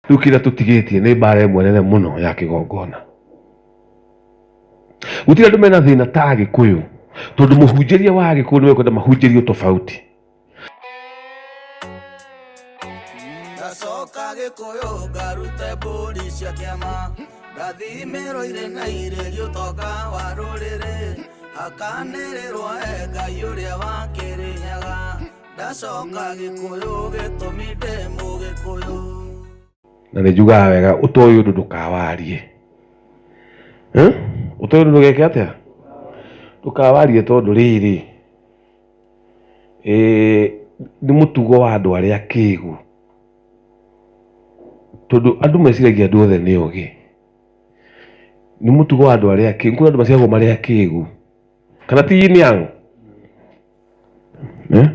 Rĩu kĩrĩa tũtigĩtie nĩ mbara ĩmwe nene mũno ya kĩgongona. Gũtirĩ andũ mena thĩna ta Agĩkũyũ, tondũ mũhunjĩria wa Agĩkũyũ nĩwe kwenda mahunjĩrio tofauti. Ngacoka Gĩkũyũ ngarute mbũri cia kĩama, ngathimĩrwo irĩ na irĩrio ũtonga wa rũrĩrĩ, hakanĩrĩrwo e Ngai ũrĩa wa Kĩrĩnyaga. Ndacoka Gĩkũyũ gĩtũmi ndĩ Mũgĩkũyũ. Na nĩ njugaga wega ũtoĩ ũndũ ndũkawarie. Eh? Ũtoĩ ũndũ ndũgeke atĩa? Ndũkawarie tondũ rĩrĩ, eh, nĩ mũtugo wa andũ arĩa akĩgu. Tondũ andũ meciragia andũ othe nĩ ogĩ. Nĩ mũtugo wa andũ arĩa akĩgu, kũrĩ andũ maciaragwo marĩ akĩgu. Kana ti yin yang? Eh?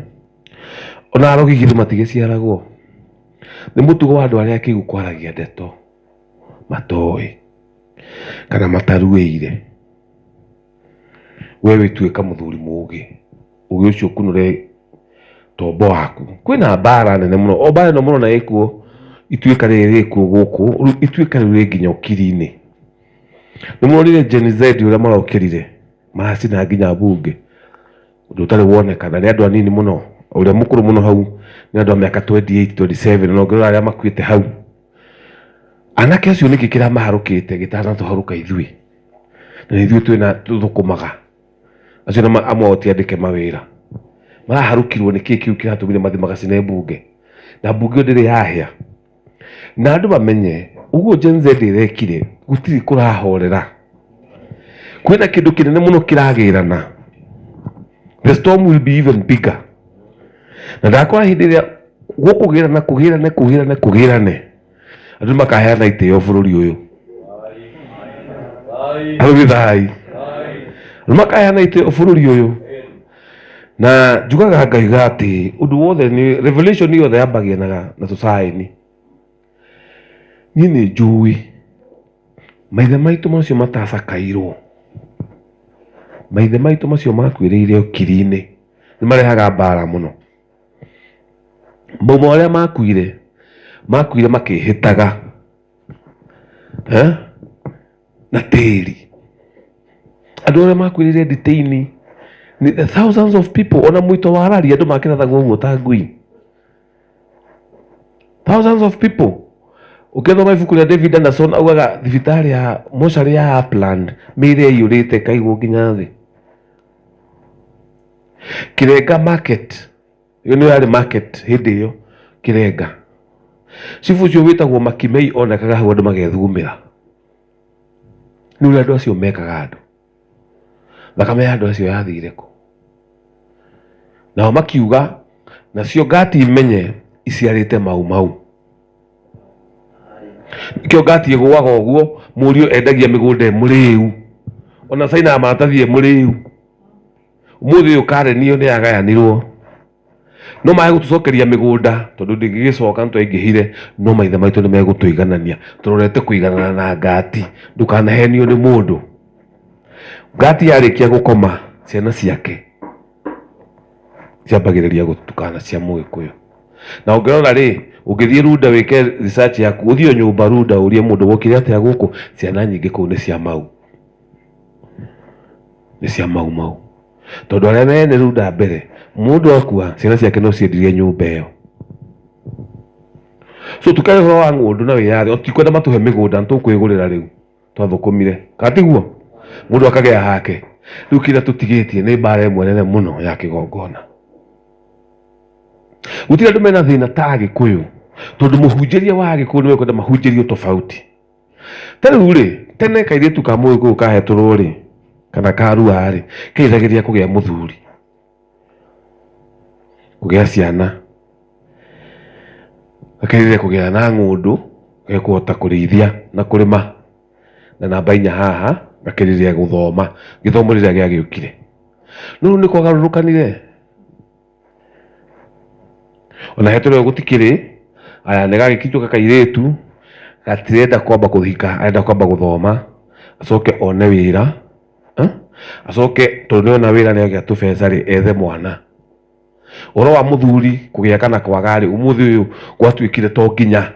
Ona arogi githĩ matigĩciaragwo? Nĩ mũtugo wa andũ arĩa akĩgu kwaragia ndeto matoĩ kana mataruĩire. We wĩtuĩka mũthuri mũgĩ, ũgĩ ũcio ũkunũre tombo waku. Kwĩna mbara nene mũno, o mbara ĩno mũrona ĩkuo, ituĩka rĩrĩ rĩkuo gũkũ, rĩu ituĩka rĩu rĩ nginya ũkiri-inĩ. Nĩ muonire Gen Z ũrĩa marokĩrire, maracina nginya mbunge, ũndũ ũtarĩ woneka, na nĩ andũ anini mũno, ũrĩa mũkũrũ mũno hau nĩ andũ a mĩaka 28, 27, na ũngĩrora arĩa makuĩte hau, anake acio nĩkĩ kĩramaharũkĩte gĩtanatũharũka ithuĩ? Na nĩ ithuĩ twĩna tũthũkũmaga, acio na amwe ao ti andĩke mawĩra, maraharũkirwo nĩkĩ kĩu kĩratũmire mathiĩ magacine mbunge, na mbunge ĩyo ndĩrĩ yahĩa. Na andũ mamenye ũguo Gen Z ĩrekire gũtirĩ kũrahorera. Kwĩna kĩndũ kĩnene mũno kĩragĩrana. The storm will be even bigger. Na ndakora hĩndĩ ĩrĩa gũkũgĩrana kũgĩrane kũgĩrane kũgĩrane andũ nĩ makaheana itĩo bũrũri ũyũ. Andũ gĩthai. Andũ makaheana itĩo bũrũri ũyũ. Na njugaga ngaiga atĩ ũndũ wothe nĩ revelation yothe yambagia na, na tũcaĩni. Niĩ nĩ njũĩ maithe maitũ macio matacakairwo, maithe maitũ macio makuĩrĩire ũkiri-inĩ nĩ marehaga mbara mũno. Mauma marĩa makuire, makuire makĩhĩtaga eh? Na tĩri. Andũ arĩa makuĩrĩire nditĩini nĩ the thousands of people, ona mũito wa rari andũ makĩrathagwo ũguo ta ngui. Thousands of people. Ũkĩthoma ibuku rĩa David Anderson augaga thibitarĩ ya mocarĩ ya Upland mĩĩrĩ yaiyũrĩte ĩkaigwo nginya thĩ. Kĩrenga market Ĩyo nĩyo yarĩ market hĩndĩ ĩyo Kĩrenga. Cibũ ũcio wĩtagwo Makimei onekaga hau andũ magethugumĩra. Nĩ ũrĩa andũ acio mekaga andũ. Thakame ya andũ acio yathire kũ? Nao makiuga nacio ngati menye iciarĩte mau mau. Nĩkĩo ngati ĩgũaga ũguo, mũriũ endagia mĩgũnda ĩ mũrĩu. Ona cainaga maratathi e mũrĩu. Ũmũthĩ ũyũ Karen ĩyo nĩ yagayanirwo. No mage gũtũcokeria mĩgũnda tondũ ndĩngĩgĩcoka nĩ twaingĩhire, no maithe maitũ nĩ megũtũiganania. Tũrorete kũiganana na ngati. Ndũkanahenio nĩ mũndũ. Ngati yarĩkia gũkoma, ciana ciake ciambagĩrĩria gũtukana cia mũgĩkũyũ. Na ũngĩrora rĩ, ũngĩthiĩ Runda wĩke research yaku, ũthiĩ o nyũmba Runda ũrie mũndũ wokire atĩa gũkũ, ciana nyingĩ kũu nĩ cia mau. Nĩ cia mau mau. Tondũ arĩa mene runda mbere, mũndũ akua ciana ciake no ciendirie nyũmba ĩyo. So tũkĩaria ũhoro wa ng'ũndũ na wĩyathi, o tutikwenda matũhe mĩgũnda nĩ tũkwĩgũrĩra rĩu twathũkũmire. Kana tiguo? Mũndũ akagĩa hake. Rĩu kĩrĩa tũtigĩtie nĩ mbara ĩmwe nene mũno ya kĩgongona. Gũtirĩ andũ mena thĩna ta Agĩkũyũ, tondũ mũhunjĩria wa Agĩkũyũ nĩwe kwenda mahunjĩrio tofauti. Ta rĩu rĩ, tene kairĩtu ka mũgĩkũyũ kahetũrwo rĩ, kana karua rĩ, keriragĩria kũgĩa mũthuri, kũgĩa ciana, gakerirĩria kũgĩa na ng'ũndũ gekũhota kũrĩithia na kũrĩma, na namba inya haha gakerirĩria gũthoma, gĩthomo rĩrĩa gĩagĩũkire. No rĩu nĩ kwagarũrũkanire. Ona hetũrĩo gũtikĩrĩ, aya nĩ gagĩkitwo kairĩtu, gatirenda kwamba kũhika, arenda kwamba gũthoma, acoke one wĩra, acoke tondũ nĩ ona wĩra nĩ agĩa tũbeca rĩ, ethe mwana. Ũhoro wa mũthuri kũgĩa kana kwaga rĩ, ũmũthĩ ũyũ gwatuĩkire to nginya.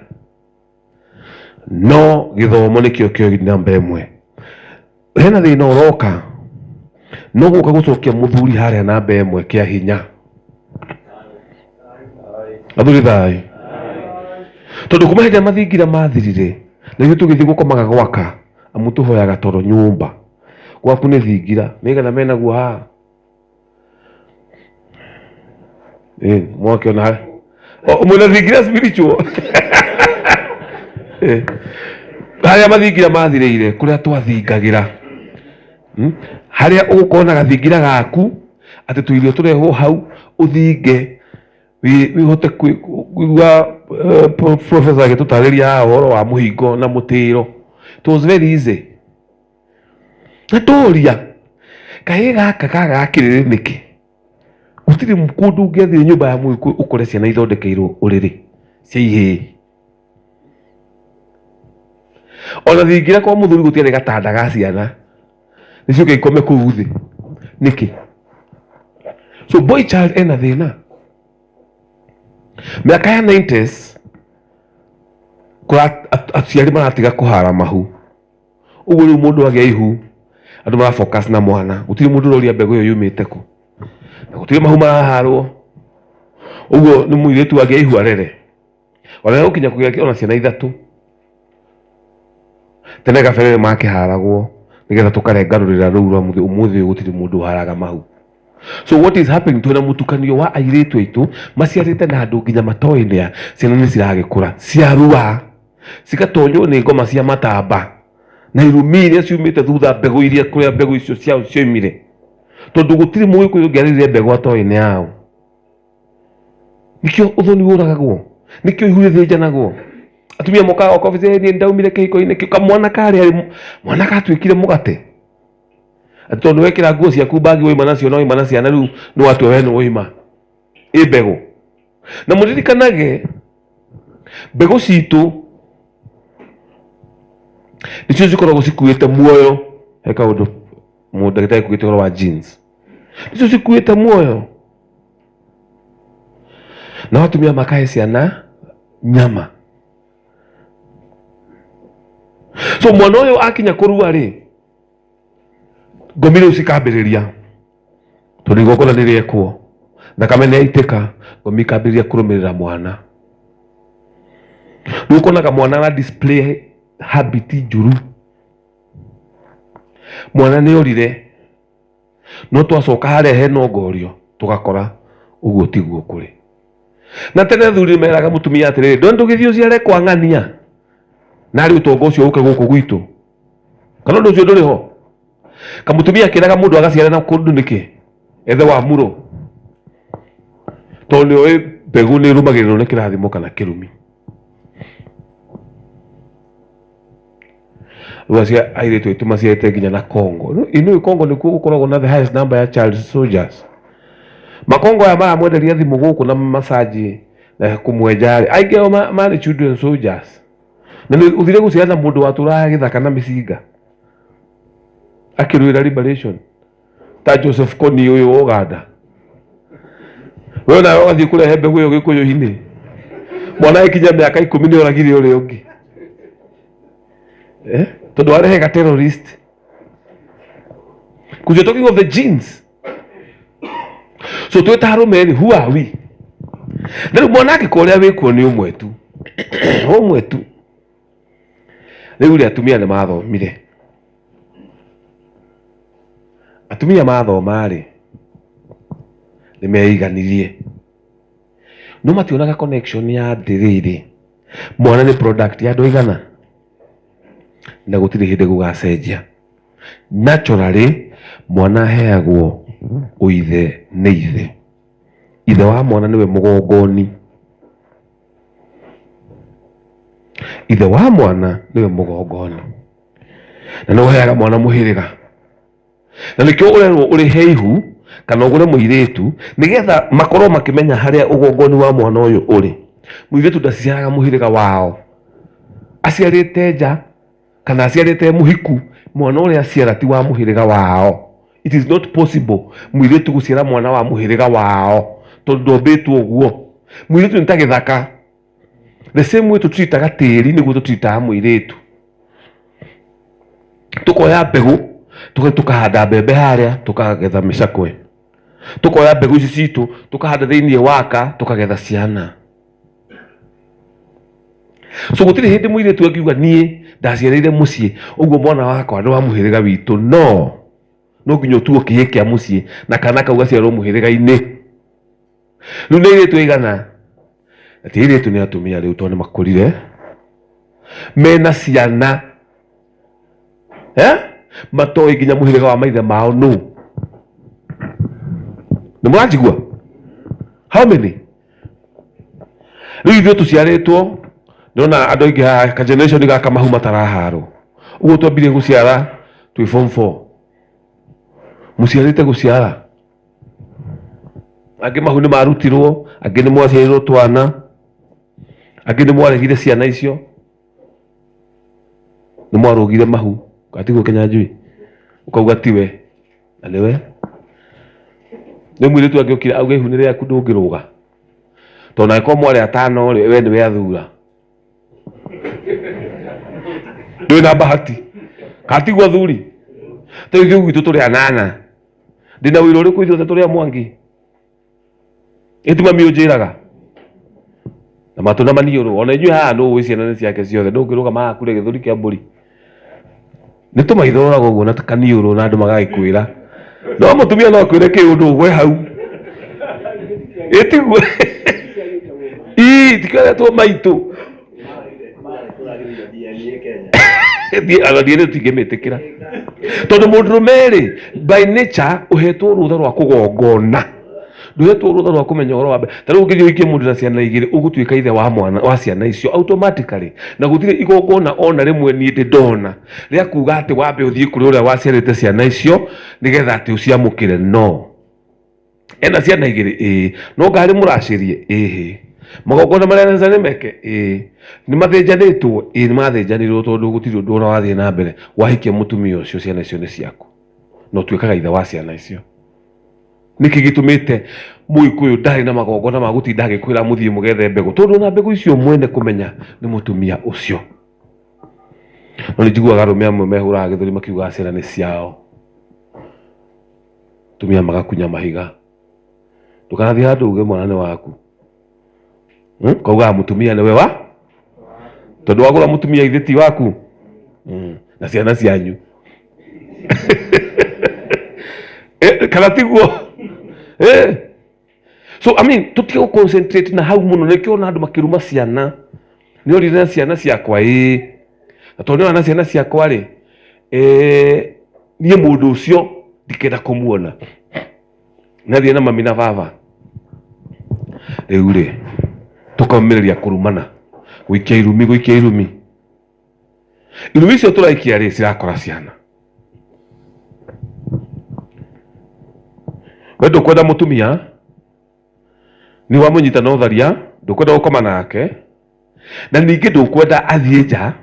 No gĩthomo nĩkĩo kĩo namba ĩmwe. Hena thĩna ũroka, no gũka gũcokia mũthuri harĩa namba ĩmwe kĩa hinya. Athuri thayũ. Tondũ kuma hĩndĩ ĩrĩa mathingira mathirire, na ithuĩ tũgĩthiĩ gũkomaga gwaka, amu tũhoyaga toro nyũmba. Gwaku nĩ thingira, nĩgetha menaguo haha. Eh, mwakĩona oh, mwĩna thingira spiritual. Eh, harĩa mathingira mathirĩire kũrĩa twathingagĩra. Harĩa ũgũkorwo na gathingira gaku atĩ tũirio tũrehwo hau ũthinge wĩhote kũigua professor agĩtũtarĩria haha ũhoro wa mũhingo na mũtĩro. It was very easy. Na tũria kahĩĩ gaka kagaga kĩrĩrĩ nĩkĩ? Gũtirĩ kũndũ ũngĩathiĩ nyũmba ya mũgĩkũyũ ũkore ciana ithondekeirwo ũrĩrĩ cia ihĩĩ. Ona thingira kwa mũthuri gũtiarĩ gatanda ga ciana, nĩciũke ikome kũu thĩ nĩkĩ? So boy child ena thĩna. Mĩaka ya 90s aciari maratiga kũhara mahu, ũguo rĩu mũndũ agĩa ihu andũ mara focus na mwana, gũtirĩ mũndũ ũroria mbegũ ĩyo yumĩte kũ, na gũtirĩ mahu maraharwo, ũguo nĩ mũirĩtu agĩa ihu arere, ona gũkinya kũgĩa ona ciana ithatũ. Tene kabere makĩharagwo nĩgetha tũkarenga rũrĩra rũu rwa mũthĩ, ũmũthĩ ũyũ gũtirĩ mũndũ ũharaga mahu. So what is happening, twĩna mũtukanio wa airĩtu aitũ maciarĩte na andũ nginya matoĩ nĩa, ciana nĩ ciragĩkũra ciarua cigatonywo nĩ ngoma cia matamba na irumi iria ciumĩte thutha mbegũ iria kũrĩa mbegũ icio ciao cioimire, tondũ gũtirĩ mũgĩkũyũ ũngĩarĩrire mbegũ atoĩ nĩ yao. Nĩkĩo ũthoni ũragagwo, nĩkĩo ihu rĩthĩnjanagwo. Atumia mokaga gwakwa obici, niĩ ndaumire kĩhiko-inĩ kĩu, kamwana karĩa rĩ, mwana gatuĩkire mũgate. Atĩ tondũ wekĩra nguo ciaku mbagi wauma nacio na wauma na ciana rĩu nĩ watua we nĩ wauma. Ĩ mbegũ. Na mũririkanage mbegũ citũ nĩcio cikoragwo cikuĩte muoyo. He kaũndũ mũndagĩtarĩ kuĩte ũhoro wa genes. Nĩcio cikuĩte muoyo. Na atumia makahe ciana nyama. So mwana ũyũ akinya kũrua rĩ, ngomi rĩu cikambĩrĩria, tondũ igongona nĩ rĩekwo, thakame nĩ yaitĩka, ngomi ikambĩrĩria kũrũmĩrĩra mwana. Rĩu ũkonaga mwana ara display habit njũru. Mwana nĩ orire, no twacoka harĩa hena ũngorio tũgakora ũguo tiguo kũrĩ. Na tene athuri meraga mũtumia atĩrĩrĩ, ndũĩ ndũgĩthiĩ ũciare kwa ng'ania, na rĩu ũtonga ũcio ũke gũkũ gwitũ. Kana ũndũ ũcio ndũrĩ ho? Kamũtumia akĩraga mũndũ agaciare na kũndũ nĩkĩ? Ethe wa muro. Tondũ nĩ oĩ mbegũ nĩ ĩrũmagĩrĩrwo nĩ kĩrathimo kana kĩrumi. Rĩu acio airĩtu aitũ maciarĩte nginya na Congo. Inũĩ Congo nĩkuo gũkoragwo na the highest number ya child soldiers. Makongo aya maramwenderia thimũ gũkũ na massage na kũmwenja rĩ, aingĩ ao marĩ children soldiers. Na nĩ ũthire gũciara na mũndũ watũraga gĩthaka na mĩcinga akĩrũĩra liberation ta Joseph Kony ũyũ wa Uganda. We nawe ũgathiĩ kũrehe mbegũ ĩyo gĩkũyũ-inĩ, mwana agĩkinya mĩaka 10 nĩ oragire ũrĩa ũngĩ. Tondũ warehe ga terrorist. Because you're talking of the genes. So twĩ ta arũme rĩ, who are we? Na rĩu mwana angĩkorwo ũrĩa wĩkuo nĩ ũmwe tu, ũmwe tu. Rĩu rĩ atumia nĩ mathomire. Atumia mathoma rĩ, nĩ meiganirie. No mationaga connection ya atĩrĩrĩ, mwana nĩ product ya andũ aigana, na gũtirĩ hĩndĩ gũgacenjia. Naturally mwana aheagwo ũithe nĩ ithe. Ithe wa mwana nĩwe mũgongoni. Ithe wa mwana nĩwe mũgongoni. Na nĩwe ũheaga mwana mũhĩrĩga. Na nĩkĩo ũrerwo ũrĩhe ihu kana ũgũre mũirĩtu nĩgetha makorwo makĩmenya harĩa ũgongoni wa mwana ũyũ ũrĩ. Mũirĩtu ndaciaraga mũhĩrĩga wao. Aciarĩte nja kana aciarĩte mũhiku, mwana ũrĩa aciara ti wa mũhĩrĩga wao. It is not possible mũirĩtu gũciara mwana wa mũhĩrĩga wao tondũ ndombĩtwo ũguo. Mũirĩtu nĩ ta gĩthaka. The same way tũtritaga tĩri nĩguo tũtritaga mũirĩtu. Tũkoya mbegũ tũgathiĩ tũkahanda mbembe harĩa tũkagetha mĩcakwe. Tũkoya mbegũ ici citũ tũkahanda thĩinĩ waka tũkagetha ciana. So gũtirĩ hĩndĩ mũirĩtu angiuga niĩ ndaciarĩire mũciĩ ũguo mwana wakwa nĩ wa mũhĩrĩga witũ. No no nginya ũtuo kĩhĩ kĩa mũciĩ na kana kau gaciarwo mũhĩrĩga-inĩ. Rĩu nĩ airĩtu aigana? Na ti airĩtu nĩ atumia rĩu tondũ nĩ makũrire mena ciana eh? Matoĩ nginya mũhĩrĩga wa maithe mao nũ. Nĩ mũranjigua? How many? Rĩu ithuĩ tũciarĩtwo ndĩrona andũ aingĩ haha ka generation gaka mahu mataraharwo. Ũguo twambirie gũciara twĩ form 4. Mũciarĩte gũciara angĩ mahu nĩ marutirwo, angĩ nĩ mwaciarirwo twana, angĩ nĩ mwaregire ciana icio, nĩ mwarũgire mahu gatigwo Kĩnyanjui ũkauga tiwe na nĩwe. Nĩ mũirĩtu angĩokire auge ihu nĩ rĩaku ndũngĩrũga, tondũ angĩkorwo mwarĩ atano rĩ, we nĩwe athura. Ndũrĩ na bahati katiguo athuri. Ta ithuĩ gwitũ tũrĩ anana, ndĩna wĩra ũrĩkũ ithuothe tũrĩ a Mwangi? Ĩ ti mami ũnjĩraga na matũ na maniũrũ. Ona inyuĩ haha nũ ũĩ ciana nĩ ciake ciothe, ndũngĩrũgama haha kure gĩthũri kĩa mbũri. Nĩ tũmaithũraga ũguo na kaniũrũ na andũ magagĩkwĩra, no mũtumia no akwĩre kĩũndũ ũgwe hau. Ĩ tiguo? Ii tikĩoretwo maitũ. Ona DNA tũtingĩmĩtĩkĩra tondũ mũndũrũme rĩ by nature ũhetwo rũtha rwa kũgongona, ndũhetwo rũtha rwa kũmenya ũhoro wa mbere. Ta rĩu ũngĩthiĩ ũhikie mũndũ na ciana igĩrĩ, ũgũtuĩka ithe wa mwana wa ciana icio automatically, na gũtirĩ igongona ona rĩmwe niĩ ndĩ ndona rĩa kuga atĩ wambe ũthiĩ kũrĩ ũrĩa waciarĩte ciana icio nĩgetha atĩ ũciamũkĩre. No ena ciana igĩrĩ, ĩĩ, no ngarĩ mũracĩrie, ĩhĩ, magongona marĩa nĩ meke, ĩĩ, nĩ mathĩnjanĩtwo, ĩĩ, nĩ mathĩnjanirwo, tondũ gũtirĩ ũndũ ona wathiĩ na mbere. Wahikia mũtumia ũcio, ciana icio nĩ ciaku na ũtuĩkaga ithe wa ciana icio. Nĩkĩ gĩtũmĩte mũgĩkũyũ ndarĩ na magongona ma gũtinda agĩkwĩra mũthiĩ mũgethe mbegũ, tondũ ona mbegũ icio mwene kũmenya nĩ mũtumia ũcio. No nĩ njiguaga arũme amwe mehũraga gĩthũri makiugaga ciana nĩ ciao, atumia magakunya mahiga. Ndũkanathiĩ handũ uge mwana nĩ waku, Kaugaga mũtumia nĩwe wa, tondũ wagũra mũtumia ithe ti waku, Na ciana cianyu. Kana tiguo? So I mean, tũtige gũ concentrate na hau mũno. Nĩkĩo ona andũ makĩruma ciana, nĩ orire na ciana ciakwa, ĩĩ, na tondũ nĩona na ciana ciakwa rĩ, niĩ mũndũ ũcio ndikenda kũmuona. Nathiĩ na mami na baba. Rĩu rĩ tũkaumĩrĩria kũrumana, gũikia irumi, gũikia irumi. Irumi icio tũraikia rĩ cirakora ciana. We ndũkwenda mũtumia, nĩ wamũnyita na ũtharia, ndũkwenda gũkoma nake, na ningĩ ndũkwenda athiĩ nja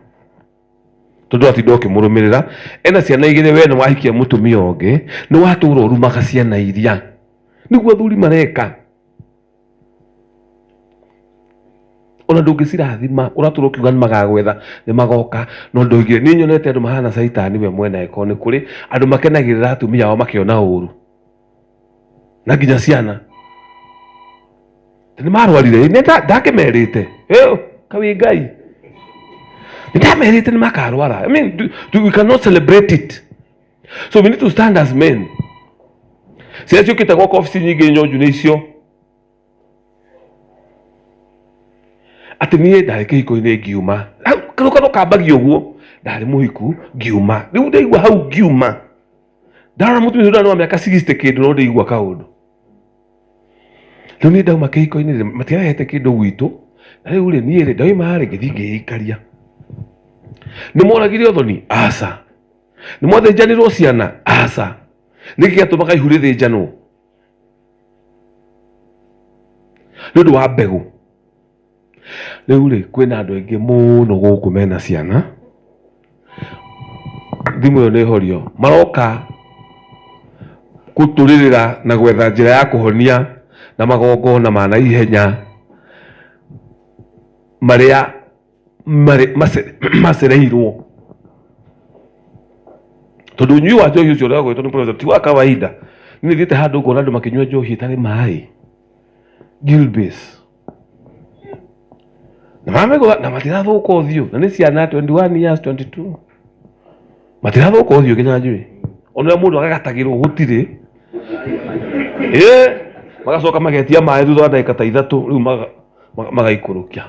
tondũ atinda ũkĩmũrũmĩrĩra. Ena ciana igĩrĩ, we nĩ wahikia mũtumia ũngĩ, nĩ watũra ũrumaga ciana iria. Nĩguo athuri mareka. Ona ndũngĩcirathima, ũratũra ũkiuga nĩ magagwetha, nĩ magoka, no ndoigire niĩ nyonete andũ mahana caitani we mwene. Angĩkorwo nĩ kũrĩ andũ makenagĩrĩra atumia ao makĩona ũru na nginya ciana nĩ marwarire, nĩ ndakĩmerĩte kawĩ Ngai nĩ ndamerĩte nĩ makarwara. I mean, we cannot celebrate it, so we need to stand as men. Ciana ciũkĩte gwaka obici nyingĩ nyonju nĩ icio atĩ niĩ ndarĩ kĩhiko-inĩ ngiuma hau karũgano kambagia ũguo, ndarĩ mũhiku ngiuma, rĩu ndaigua hau ngiuma ndarora mũtumia ũcio nĩ wa mĩaka 60 kĩndũ, no ndĩigua kaũndũ. Rĩu niĩ ndauma kĩhiko-inĩ rĩ, matiarehete kĩndũ gwitũ, na rĩu rĩ niĩ rĩ ndauma rĩ ngĩthiĩ ngĩikaria. Nĩ moragire ũthoni? Aca. Nĩ mwathĩnjanirwo ciana? Aca. Nĩkĩ gĩatũmaga ihu rĩthĩnjanwo? Nĩ ũndũ wa mbegũ. Rĩu rĩ kwĩna andũ aingĩ mũno gũkũ mena ciana, thimũ ĩyo nĩ horio, maroka gũtũrĩrĩra na gwetha njĩra ya kũhonia na magongona ma naihenya. Marĩa macereirwo. Tondũ ũnyui wa njohi ũcio ũrĩa ũgwĩtwo nĩ professor ti wa kawaida. Niĩ thiĩte handũ ngona andũ makĩnyua njohi ĩtarĩ maĩ. Gilbis. Na maramĩgũra na matirathũka ũthiũ. Na nĩ ciana 21 years, 22. Matirathũka ũthiũ nginya njũĩ. Ona ũrĩa mũndũ agagatagĩrwo gũtirĩ. Ĩĩ, magacoka magetia maĩ thutha wa ndagĩka ta ithatũ rĩu magaikũrũkia.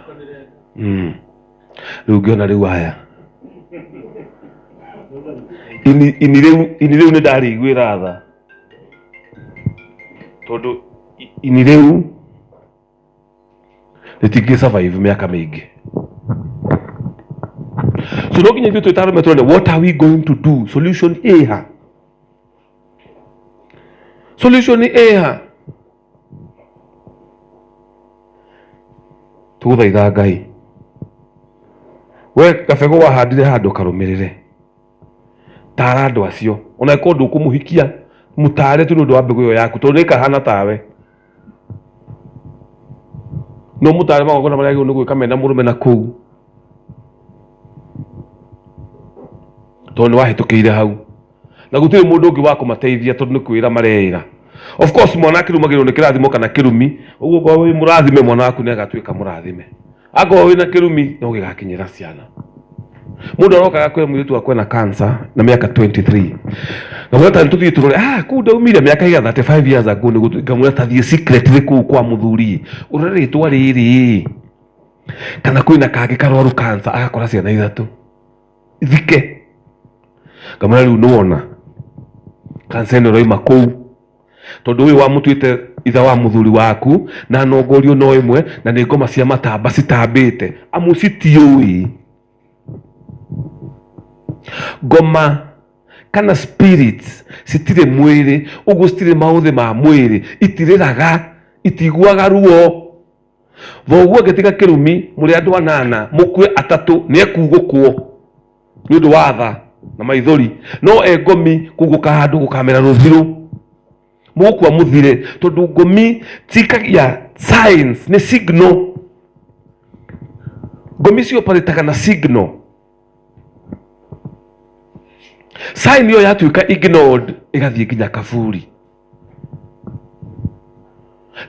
Rĩu ngĩona rĩu aya. Ini rĩu, ini rĩu nĩ ndarĩiguĩra tha. Tondũ ini rĩu rĩtingĩ survive mĩaka mĩingĩ. So no nginya ithuĩ twĩ ta arũme tuone what are we going to do? Solution ĩha? Solution ĩha? Tũgũthaitha Ngai. We kabegũ wahandire handũ karũmĩrĩre. Tara andũ acio. Ona angĩkorwo ndũkũmũhikia, mũtare tu nĩ ũndũ wa mbegũ ĩyo yaku, tondũ nĩĩkahana tawe. No mũtare magongona marĩa agĩrĩirwo nĩ gwĩka mena mũrũme na kũu. Tondũ nĩ wahĩtũkĩire hau. Na gũtirĩ mũndũ ũngĩ wa kũmateithia tondũ nĩ kwĩra mareĩra. Of course mwana akĩrumagĩrwo nĩ kĩrathimo kana kĩrumi, ũguo okorwo wĩ mũrathime mwana waku nĩ agatuĩka mũrathime. Akorwo wĩna kĩrumi no gĩgakinyĩra ciana. Mũndũ aroka agakwĩra mũirĩtu wakwa ena cancer na mĩaka 23. Ngamwĩra ta tũthiĩ tũrore, kũu ndaumire mĩaka igana 35 years ago nĩguo ngamwĩra ta thiĩ secretly kũu kwa mũthuri. Ũrore rĩtwa rĩrĩ. Kana kwĩna kangĩ karwaru cancer agakora ciana ithatũ. Thike. Ngamwĩra rĩu nĩwona cancer ĩno ĩroima kũu. Tondũ ũyũ wamũtuĩte ithe wa mũthuri waku na nongorio no ĩmwe na nĩ ngoma cia matamba citambĩte amu citiũĩ. Ngoma kana spirits citirĩ mwĩrĩ, ũguo citirĩ maũthĩ ma mwĩrĩ, itirĩraga, itiguaga ruo. Thoguo angĩtiga kĩrumi mũrĩ andũ anana mũkue atatũ nĩ ekugũkwo nĩ ũndũ wa tha na maithori, no e ngomi kũu gũkahandwo gũkamera rũthirũ, mũgũkua mũthire, tondũ ngomi cikagia signs, nĩ signal. Ngomi cioparĩtaga na signal. Sign ĩyo yatuĩka ignored ĩgathiĩ nginya kaburi.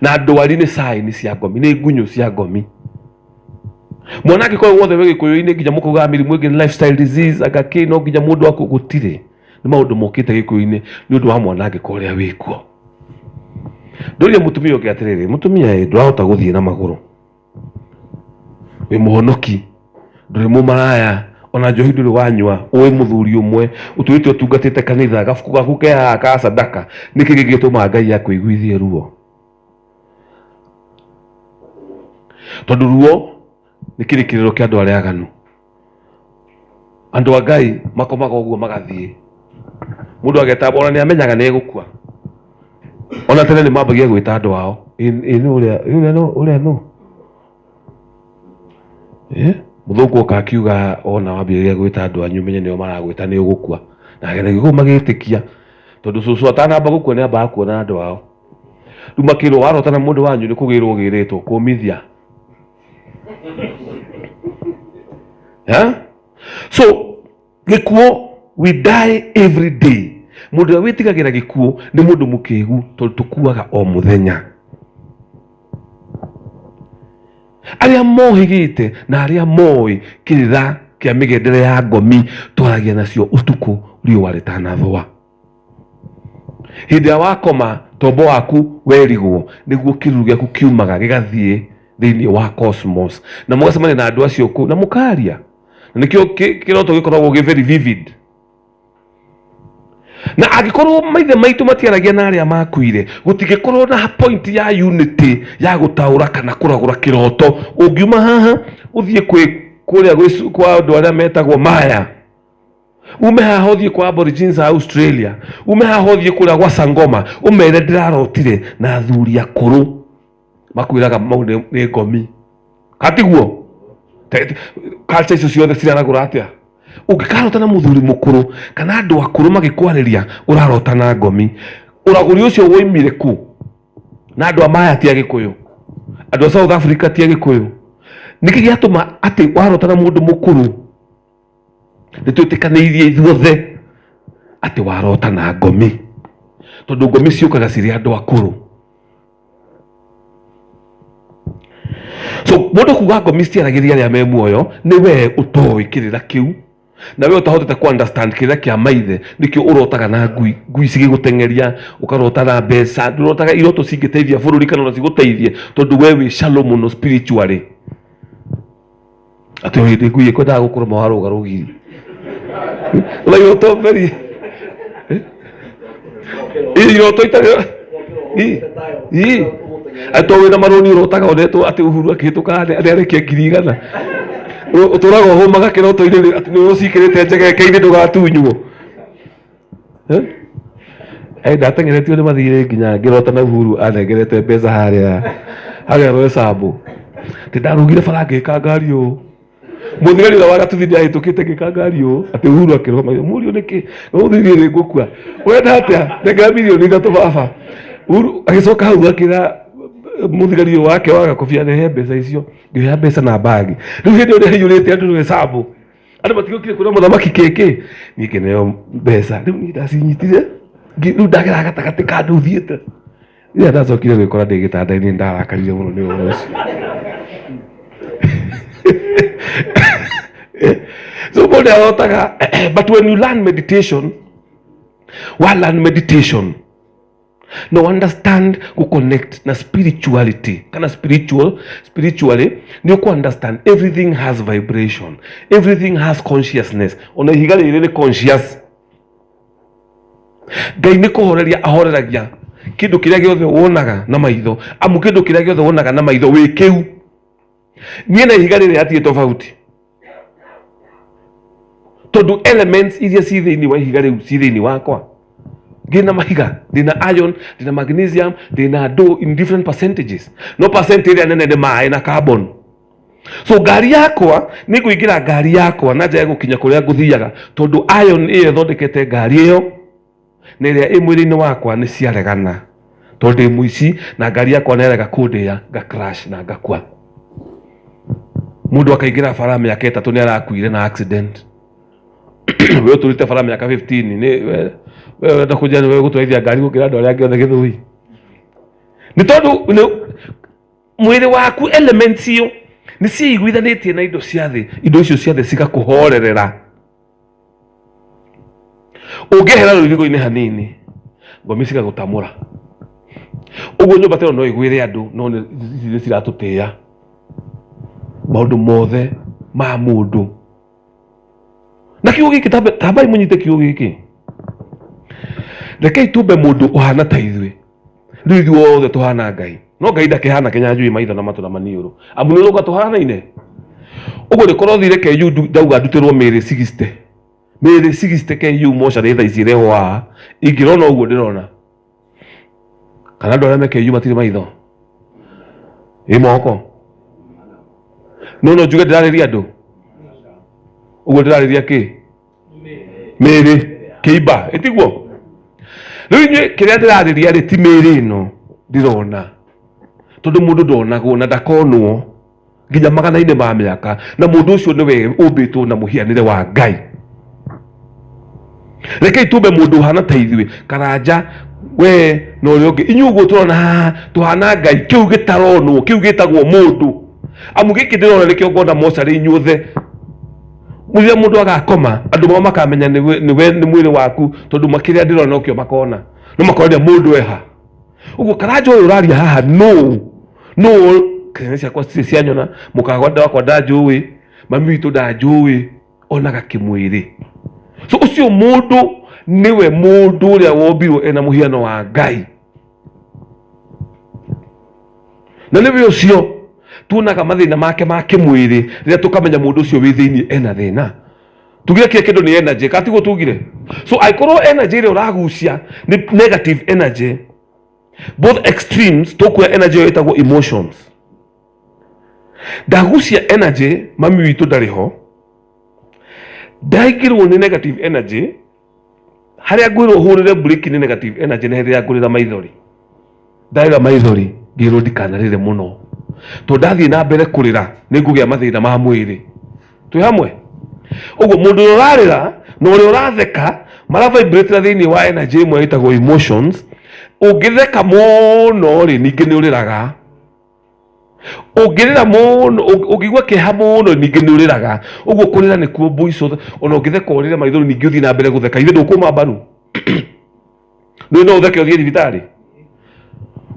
Na ndwari nĩ sign cia ngomi, nĩ ngunyũ cia ngomi. Mwana angĩkorwo wothe wĩ gĩkũyũ-inĩ nginya mũkaugaga mĩrimũ ĩngĩ nĩ lifestyle disease, anga kĩ, no nginya mũndũ akue, gũtirĩ. Nĩ maũndũ mokĩte gĩkũyũ-inĩ nĩ ũndũ wa mwanangĩko ũrĩa wĩkuo. Ndũria mũtumia ũngĩ atĩrĩrĩ, mũtumia ĩ, ndũrahota gũthiĩ na magũrũ. Wĩ mũhonoki, ndũrĩ mũmaraya, ona njohi ndũrĩ wanyua, ũĩ mũthuri ũmwe, ũtũrĩte ũtungatĩte kanitha, gabuku gaku ke haha ka sadaka, nĩkĩ gĩgĩtũmaga Ngai akũiguithie ruo? Tondũ ruo nĩ kĩrĩkĩrĩro kĩa andũ arĩa aganu. Andũ a Ngai makomaga ũguo magathiĩ. Mũndũ ageta, ona nĩ amenyaga nĩ egũkua. Ona tene nĩ mambagia gwĩta andũ ao. Ĩ nũ ũrĩa, ũrĩa nũ, ũrĩa nũ? Mũthũngũ oka akiuga ona wambĩrĩria gwĩta andũ anyu ũmenye nĩo maragwĩta nĩ ũgũkua. Na githĩ magĩtĩkia. Tondũ cũcũ atanamba gũkua nĩ ambaga kuona andũ ao. Rĩu makĩrwo warota na mũndũ wanyu nĩ kũgĩrwo ũgĩrĩtwo, kũmithia. So gĩkuũ, we die every day. Mũndũ ũrĩa wĩtigagĩra gĩkuũ nĩ mũndũ mũkĩgu, tondũ tũkuaga o mũthenya. Arĩa mohĩgĩte na arĩa moĩ kĩrĩra kĩa mĩgendere ya ngomi twaragia nacio ũtukũ riũa rĩtanathũa. Hĩndĩ ĩrĩa wakoma tombo waku werigwo nĩguo kĩruru gĩaku kiumaga gĩgathiĩ thĩinĩ wa cosmos, na mũgacemania na andũ acio kũu na mũkaria, na nĩkĩo kĩroto gĩkoragwo gĩ very vivid. Na angĩkorwo maithe maitũ matiaragia na arĩa makuire, gũtingĩkorwo na point ya unity ya gũtaũra kana kũragũra kĩroto. Ũngiuma haha ũthiĩ kwĩ kũrĩa kwa andũ arĩa metagwo Maya, ume haha ũthiĩ kwa Aborigines a Australia, ume haha ũthiĩ kũrĩa gwa Sangoma, ũmere ndĩrarotire na athuri akũrũ makwĩraga mau nĩ ngomi. Katiguo? Culture icio ciothe ciraragũra atĩa? Ũngĩkarota na mũthuri mũkũrũ kana andũ akũrũ magĩkwarĩria, ũrarota na ngomi. Ũragũri ũcio woimire kũ? Na andũ a Maya ti Agĩkũyũ, andũ a South Africa ti Agĩkũyũ. Nĩkĩ gĩatũma atĩ warota na mũndũ mũkũrũ nĩ twĩtĩkanĩirie ithuothe atĩ warota na ngomi, tondũ ngomi ciũkaga cirĩ andũ akũrũ. So mũndũ kuga ngomi citiaragĩria arĩa me muoyo nĩ we ũtoĩ kĩrĩra kĩu, na we ũtahotete ku understand kĩrĩra kĩa maithe, nĩkĩo ũrotaga na ngui, ngui cigĩgũteng'eria, ũkarota na mbeca, ndũrotaga iroto cingĩteithia bũrũri kana ona cigũteithie, tondũ we wĩ shallow mũno spiritually. Atĩ o hĩndĩ ngui ĩkwendaga gũkũrũma warũga rũgiri. Ona iroto mberi. Ĩ iroto itarĩ. Ĩ. Ĩ. Atĩ to wĩna marũni ũrotaga onetwo atĩ Uhuru akĩhĩtũka nĩ arekia 100,000. Ũtũraga ũhũmaga kĩroto-inĩ atĩ nĩ ũcikĩrĩte njegeke-inĩ ndũgatunywo. Eh, ndateng'eretio nĩ mathirĩ nginya ngĩrota na Uhuru anengerete mbeca harĩa harĩa Roysambu. Atĩ ndarũgire bara ngĩka ngari ũũ. Mũthigari ũrĩa wa gatuthi nĩ ahĩtũkĩte ngĩka ngari ũũ. Atĩ Uhuru akĩrũgama mũriũ nĩkĩ? Ũgũthiĩ nĩ ngũkua. Ũrenda atĩa? Nengera 3 mirioni baba. Uhuru agĩcoka hau akĩra mũthigari ũyũ wake wa gakobia rehe mbeca icio. Ngĩoya mbeca na mbagi. Rĩu hĩndĩ ĩyo nĩ haiyũrĩte andũ Roysambu. Andũ matigokire kwĩra mũthamaki kĩkĩ. Niĩ ngĩneo mbeca. Rĩu niĩ ndacinyitire. Rĩu ndagera gatagatĩ ka andũ thiĩte. Rĩrĩa ndacokire gwĩkora ndĩ gĩtanda-inĩ ndarakarire mũno nĩ ũhoro ũcio. So mũndũ arotaga, but when you learn meditation, wa learn meditation, no understand ku connect na spirituality kana spiritual spiritually nĩ ũkũ understand everything has vibration, everything has consciousness. Ona ihiga rĩrĩ nĩ conscious. Ngai nĩ kũhoreria ahoreragia kĩndũ kĩrĩa gĩothe wonaga na maitho, amu kĩndũ kĩrĩa gĩothe wonaga na maitho wĩ kĩu. Niĩ na ihiga rĩrĩ hatirĩ tofauti, tondũ elements iria ci thĩinĩ wa ihiga rĩu ci thĩinĩ wakwa. Ndĩna mahiga, ndĩna iron, ndĩna magnesium, ndĩna ndũ in different percentages, no percent ĩrĩa nene nĩ maĩ na carbon. So ngari yakwa nĩ ngũingĩra ngari yakwa na njage gũkinya kũrĩa ngũthiaga, tondũ iron ĩyo ĩthondekete ngari ĩyo na ĩrĩa ĩ mwĩrĩ-inĩ wakwa nĩ ciaregana, tondũ ndĩ mũici na ngari yakwa nĩ yarega kũndĩa, nga crash na ngakua. Mũndũ akaingĩra bara mĩaka 3 nĩ arakuire na accident. We ũtũrĩte bara mĩaka 15 nĩ we ũrenda kũnjĩra nĩ we ũgũtwarithia ngari gũkĩra andũ arĩa angĩ othe Gĩthũi? Nĩ tondũ mwĩrĩ waku elements iyo nĩ ciĩiguithanĩtie na indo cia thĩ, indo icio cia thĩ cigakũhorerera. Ũngĩehera rũirigo-inĩ hanini, ngomi cigagũtamũra. Ũguo nyũmba ta ĩyo no ĩgwĩre andũ, no nĩ ciratũtĩĩa maũndũ mothe ma mũndũ. Na kiugo gĩkĩ, tambai mũnyite kiugo gĩkĩ, rekei tũmbe mũndũ ũhana ta ithuĩ. Rĩu ithuĩ othe tũhana Ngai, no Ngai ndakĩhana kĩnyanjui maitho na matũ na maniũrũ, amu nĩ ũrauga tũhanaine. Ũguo nĩ korwo thire KU ndauga ndutĩrwo mĩĩrĩ 60, mĩĩrĩ 60 KU mocarĩ thaa ici ĩrehwo haha, ingĩrona ũguo ndĩrona. Kana andũ arĩa me KU matirĩ maitho ĩ moko? No no njuge ndĩrarĩria andũ ũguo, ndĩrarĩria kĩ mĩĩrĩ kĩimba ĩtiguo. Rĩu inyuĩ kĩrĩa ndĩrarĩria rĩ ti mĩĩrĩ ĩno ndĩrona, tondũ mũndũ ndonagwo na ndakonwo nginya magana-inĩ ma mĩaka, na mũndũ ũcio nĩwe ũmbĩtwo na mũhianĩre wa Ngai. Rekei tũmbe mũndũ ũhana ta ithuĩ, Karanja, we na ũrĩa ũngĩ, inyuĩ ũguo tũrona haha tũhana Ngai. Kĩu gĩtaronwo kĩu gĩtagwo mũndũ, amu gĩkĩ ndĩrona nĩkĩo ngona mocarĩ inyuothe. Rĩrĩa mũndũ agakoma, andũ mao makamenya nĩwe nĩ mwĩrĩ waku, tondũ makĩrĩa ndĩrona nokĩo makona, no makoria mũndũ eha ũguo. Karanja ũyũ ũraria haha nũ nũ? Ciana ciakwa citirĩ cianyona, mũkagwa wakwa ndanjũĩ, mami witũ ndanjũĩ, onaga kĩmwĩrĩ. So ũcio mũndũ nĩwe mũndũ ũrĩa wombirwo ena mũhiano wa Ngai, na nĩwe ũcio tuonaga mathĩna make ma kĩmwĩrĩ rĩrĩa tũkamenya mũndũ ũcio wĩ thĩinĩ ena thĩna. Tugire kĩrĩa kĩndũ nĩ energy, katiguo tugire? So angĩkorwo energy ĩrĩa ũragucia nĩ negative energy, both extremes, tũkuoya energy ĩyo ĩtagwo emotions. Ndagucia energy mami witũ ndarĩ ho, ndaingĩrwo nĩ negative energy, harĩa ngwĩrwo hũrĩre breki nĩ negative energy, nĩ rĩrĩa ngũrĩra maithori. Ndarĩra maithori, ngĩrwo ndikanarĩre mũno. Tondũ ndathiĩ na mbere kũrĩra nĩ ngũgĩa mathĩna ma mwĩrĩ. Twĩ hamwe? Ũguo mũndũ ũrĩa ũrarĩra na ũrĩa ũratheka maravibrate thĩinĩ wa energy ĩmwe ĩtagwo emotions. Ũngĩtheka mũno rĩ, ningĩ nĩ ũrĩraga. Ũngĩrĩra mũno, ũngĩigua kĩeha mũno, ningĩ nĩ ũrĩraga. Ũguo kũrĩra nĩkuo mũico. Ona ũngĩtheka ũrĩre maithori, ningĩ ũthiĩ na mbere gũtheka. Ithe ndũkũma mbaru. Nĩ no ũtheke ũthiĩ thibitarĩ.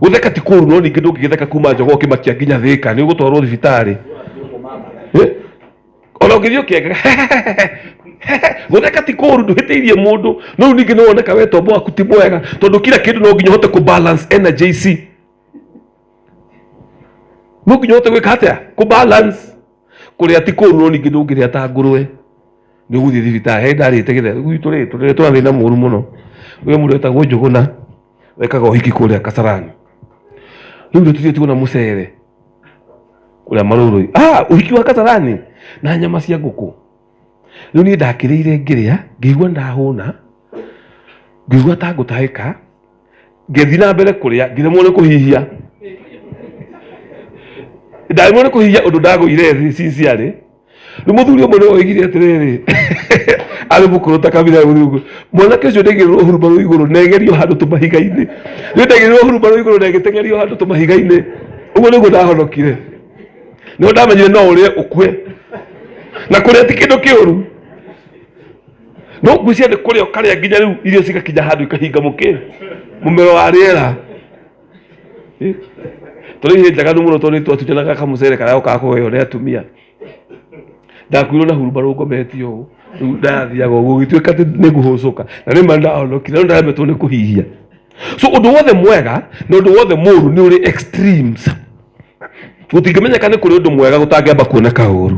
Gũtheka ti kũũru, no ningĩ ndũngĩgĩtheka kuma Njogoo ũkĩmakia nginya Thĩka, nĩ ũgũtwarwo thibitarĩ. Eh? Ona ũngĩthiĩ ũkĩengaga gũtheka ti kũũru, ndũhĩtĩirie mũndũ, no rĩu ningĩ nĩ woneka we tombo waku ti mwega, tondũ kila kĩndũ no nginya ũhote kũ balance energy ici. No nginya ũhote gwĩka atĩa? Kũ balance. Kũrĩa ti kũũru, no ningĩ ndũngĩrĩa ta ngũrwe, nĩ ũgũthiĩ thibitarĩ. He ndarĩte gĩthere gwitũ rĩ, tũrĩ twa thĩna mũru mũno. Kwĩ mũndũ wetagwo Njũgũna wekaga ũhiki kũrĩa Kasarani. Rĩu nĩ tũthiĩte tuona mũcere kũrĩa Marũrũ. Ah, ũhiki wa Kasarani na nyama cia ngũkũ. Rĩu niĩ ndakĩrĩire ngĩrĩa, ngĩigua ndahũna, ngĩigua ta ngũtahĩka, ngĩthiĩ na mbere kũrĩa, ngĩremwo nĩ kũhihia. Ndaremwo nĩ kũhihia ũndũ ndagũire thĩ sincerely. Rĩu mũthuri ũmwe nĩ oigire atĩrĩrĩ, arĩ mũkũrũ ta kabira mũthuri, mwanake ũcio ndaigĩrĩrwo hurumbarũ igũrũ na egerio handũ tũmahiga-inĩ. Rĩu ndaigĩrĩrwo hurumbarũ igũrũ na ĩgĩteng'erio handũ tũmahiga-inĩ. Ũguo nĩguo ndahonokire. Nĩguo ndamenyire no ũrĩe ũkue. Na kũrĩa ti kĩndũ kĩũru. No ngwĩciria nĩ kũrĩa ũkarĩa nginya rĩu irio cigakinya handũ ikahinga mũkĩ mũmero wa rĩera. Tũrĩ ihĩ njaganu mũno tondũ nĩ twatunyanaga kamũcere karĩa gokaga kũgaywo nĩ atumia. Ndakuirwo na hurumbarũ ngometio ũũ, rĩu ndathiaga ũguo gũgĩtuĩka atĩ nĩ ngũhũcũka, na nĩ ma ndahonokire, no ndaremetwo nĩ kũhihia. So ũndũ wothe mwega na ũndũ wothe mũũru nĩ ũrĩ extremes. Gũtingĩmenyeka nĩ kũrĩ ũndũ mwega gũtangĩamba kuoneka ũru.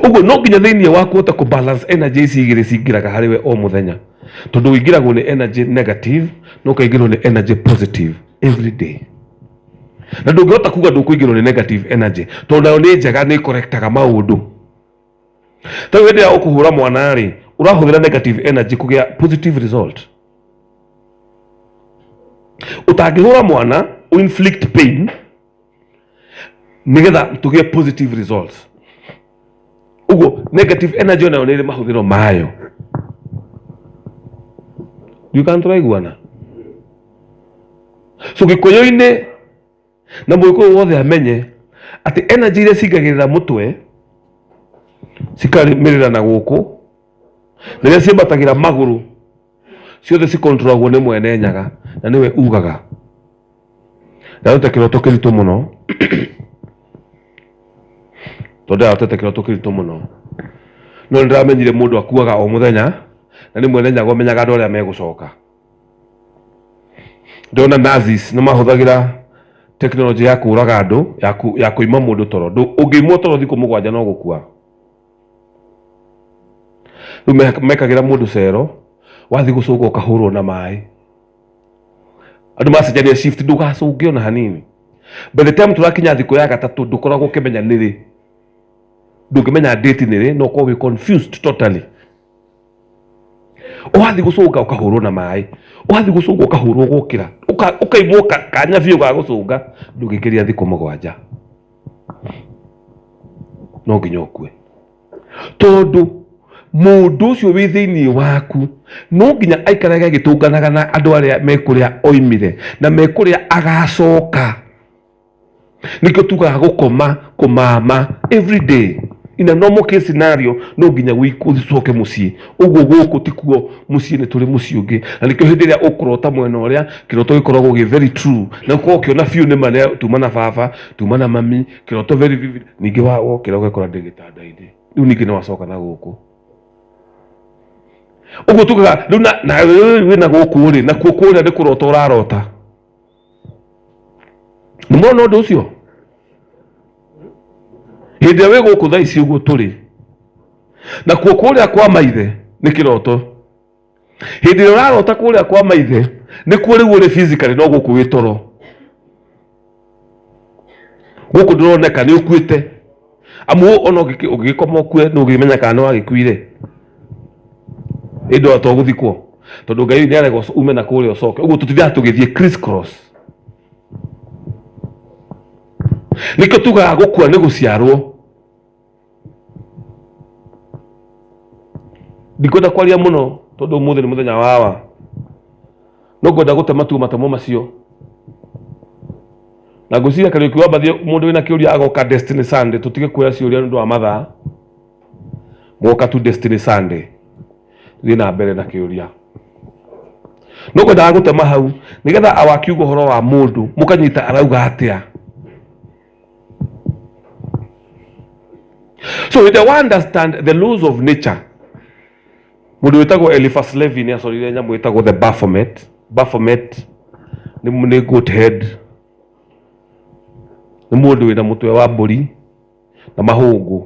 Ũguo no nginya thĩinĩ waku ũhote kũ balance energy ici igĩrĩ cingĩraga harĩ we o mũthenya, tondũ ũingĩragwo nĩ energy negative na ũkaingĩrwo nĩ energy positive every day. Na ndũngĩhota kuga ndũkũingĩrwo nĩ negative energy, tondũ nayo nĩ njega, nĩ ĩkorektaga maũndũ. Ta rĩu hĩndĩ ĩrĩa ũkũhũra mwana rĩ, ũrahũthĩra negative energy kũgĩa positive result. Ũtangĩhũra mwana ũ inflict pain nĩgetha tũgĩe positive results. Ũguo negative energy onayo nĩ ĩrĩ mahũthĩro mayo. Ndiũĩ kana tũraiguana. So gĩkũyũ-inĩ na mũgĩkũyũ wothe amenye atĩ energy iria cingagĩrĩra mũtwe cikamĩrĩra na gũkũ, na iria ciambatagĩra magũrũ ciothe cikontrolagwo nĩ mwene Nyaga, na nĩwe ugaga. Ndarota kĩroto kĩritũ mũno, tondũ ndarotete kĩroto kĩritũ mũno, no nĩ ndĩramenyire mũndũ akuaga o mũthenya, na nĩ mwene Nyaga ũmenyaga andũ arĩa megũcoka. Ndĩrona Nazis nĩ mahũthagĩra tekinoronjĩ ya kũraga andũ, ya kũima mũndũ toro. Ũngĩimwo toro thikũ 7 no gũkua. Rĩu mekagĩra mũndũ cero, wathiĩ gũcũnga ũkahũrwo na maĩ. Andũ macenjania shift, ndũgacũnge ona hanini. By the time tũrakinya thikũ ya gatatũ, ndũkoragwo ũkĩmenya nĩrĩ. Ndũngĩmenya date nĩrĩ, no ũkorwo wĩ confused totally. Ũrathiĩ gũcũnga ũkahũrwo na maĩ, ũrathiĩ gũcũnga ũkahũrwo ũgokĩra, ũkaimwo kanya biũ ga gũcũnga, ndũngĩkĩria thikũ 7. No nginya ũkue. Tondũ mũndũ ũcio wĩ thĩinĩ waku no nginya aikarage agĩtũnganaga na andũ arĩa me kũrĩa oimire na me kũrĩa agacoka. Nĩkĩo tugaga gũkoma, kũmama every day. In a normal case scenario no nginya ũcoke mũciĩ. Ũguo gũkũ tikuo mũciĩ, nĩ tũrĩ mũciĩ ũngĩ. Na nĩkĩo hĩndĩ ĩrĩa ũkũrota mwena ũrĩa, kĩroto gĩkoragwo gĩ very true. Na ũkoragwo ũkĩona biũ nĩ ma nĩ tuma na baba, tuma na mami, kĩroto very vivid. Ningĩ wokĩra ũgekora ndĩ gĩtanda-inĩ. Rĩu ningĩ nĩ wacoka na gũkũ. Ũguo tugaga rĩu na wĩna gũkũ rĩ, nakuo kũrĩa nĩ kũrota ũrarota. Nĩ mwona ũndũ ũcio? Hĩndĩ ĩrĩa wĩ gũkũ thaa ici ũguo tũrĩ, nakuo kũrĩa kwa maithe nĩ kĩroto. Hĩndĩ ĩrĩa ũrarota kũrĩa kwa maithe nĩkuo rĩu ũrĩ physically, no gũkũ wĩ toro. Gũkũ ndũroneka nĩ ũkuĩte. Amu ona ũngĩgĩkoma ũkue nĩ ũngĩmenya kana nĩ wagĩkuire. Ĩndĩ to gũthikwo. Tondũ Ngai nĩ arega ume na kũrĩa ũcoke. Ũguo tũtindaga tũgĩthiĩ criss cross. Nĩkĩo tugaga gũkua nĩ gũciarwo. Ndikwenda kwaria mũno tondũ ũmũthĩ nĩ mũthenya wawa, no ngwenda gũtema tu matemo macio na ngwĩciria Kariũki wa Mbathi mũndũ wĩna kĩũria agoka Destiny Sunday. Tũtige kuoya ciũria nĩ ũndũ wa mathaa, mwoka tu Destiny Sunday tũthiĩ na mbere na kĩũria. No ngwendaga gũtema hau nĩgetha awakiuga ũhoro wa mũndũ mũkanyita arauga atĩa. So if they understand the laws of nature, mũndũ wĩtagwo Eliphas Levi nĩ acorire nyamũ ĩtagwo the Baphomet. Baphomet nĩ goat head, nĩ mũndũ wĩna mũtwe wa mbũri na mahũngũ,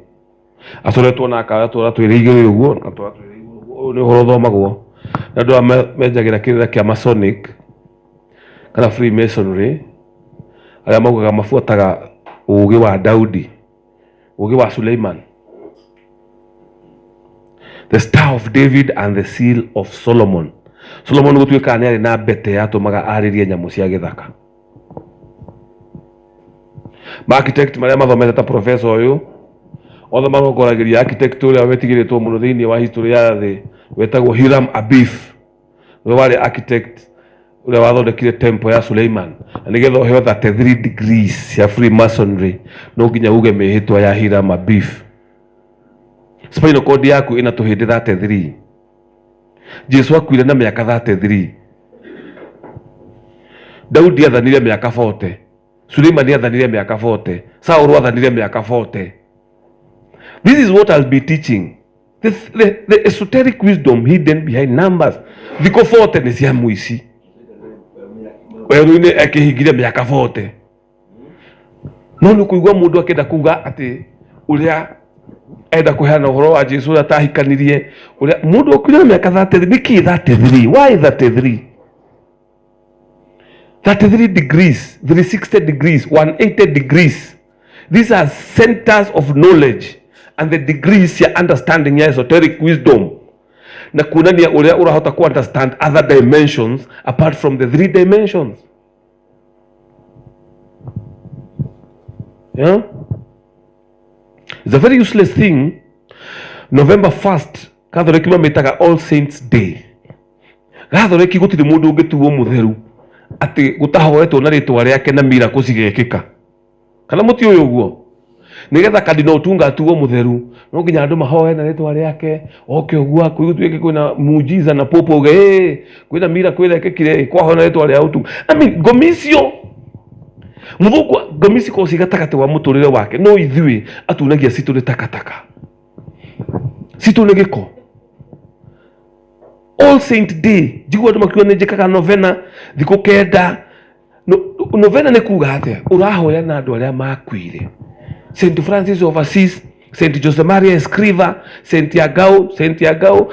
acoretwo na akaya twara twĩrĩ igĩrĩ ũguo na twara twĩrĩ igũrũ ũguo. Ũyũ nĩ ũhoro ũthomagwo na andũ aya menjagĩra kĩrĩra kĩa Masonic kana Freemasonry, arĩa maugaga mabuataga ũgĩ wa Daudi, ũgĩ wa Suleiman, the Star of David and the Seal of Solomon. Solomon gũtuĩkaga nĩ arĩ na mbete yatũmaga arĩrie nyamũ cia gĩthaka. Ma architect marĩa mathomete ta professor ũyũ othe marongoragĩria architect ũrĩa wetigĩrĩtwo mũno thĩinĩ wa history ya thĩ wetagwo Hiram Abiff, nĩwe warĩ architect ũrĩa wathondekire temple ya Suleiman. Na nĩgetha ũheo 33 degrees cia Freemasonry no nginya uge mĩhĩtwa ya Hiram Abiff. Spinal cord yaku ĩna tũhĩndĩ 33. Jesu akuire na mĩaka 33. Daudi athanire mĩaka 40. Suleimani athanire mĩaka 40. Saulu athanire mĩaka 40. This is what I'll be teaching. The esoteric wisdom hidden behind numbers. Thikũ 40 nĩ cia mũici. Werũ-inĩ akĩhingire mĩaka 40. No nĩ kũigua mũndũ akĩenda kuga atĩ ũrĩa enda kũheana ũhoro wa Jesu ũrĩa atahikanirie, ũrĩa mũndũ okuire na mĩaka 33. Nĩkĩ 33? Why 33? 33 degrees, 360 degrees, 180 degrees. These are centers of knowledge and the degrees ya understanding ya esoteric wisdom na kuonania ũrĩa ũrahota ku understand other dimensions apart from the three dimensions. Yeah? It's a very useless thing. November 1st, Catholic mamĩtaga All Saints Day. Gathoreki gũtirĩ mũndũ ũngĩtuo mũtheru atĩ gũtahoetwo na rĩtwa rĩake na miracle cigekĩka. Kana mũtiũĩ ũguo? Nĩgetha Cardinal Otunga atuo mũtheru no nginya andũ mahoe na rĩtwa rĩake, oke ũguo gũtuĩke kwĩna muujiza na pope auge ĩ kwĩna miracle ĩrekĩkire kwahoe na rĩtwa rĩa Otunga. I mean, ngomi icio mũthũngũ, ngomi cikoragwo ciĩ gatagatĩ wa mũtũrĩre wake, no ithuĩ atunagia citũ nĩ takataka, citũ nĩ gĩko. All Saint Day njigua andũ makiuga nĩ njĩkaga novena thikũ 9. Novena nĩ kuga atĩa? Ũrahoya na andũ arĩa makuire. Saint Francis of Assisi, Saint Jose Maria Escriva, Saint Agao, Saint Agao,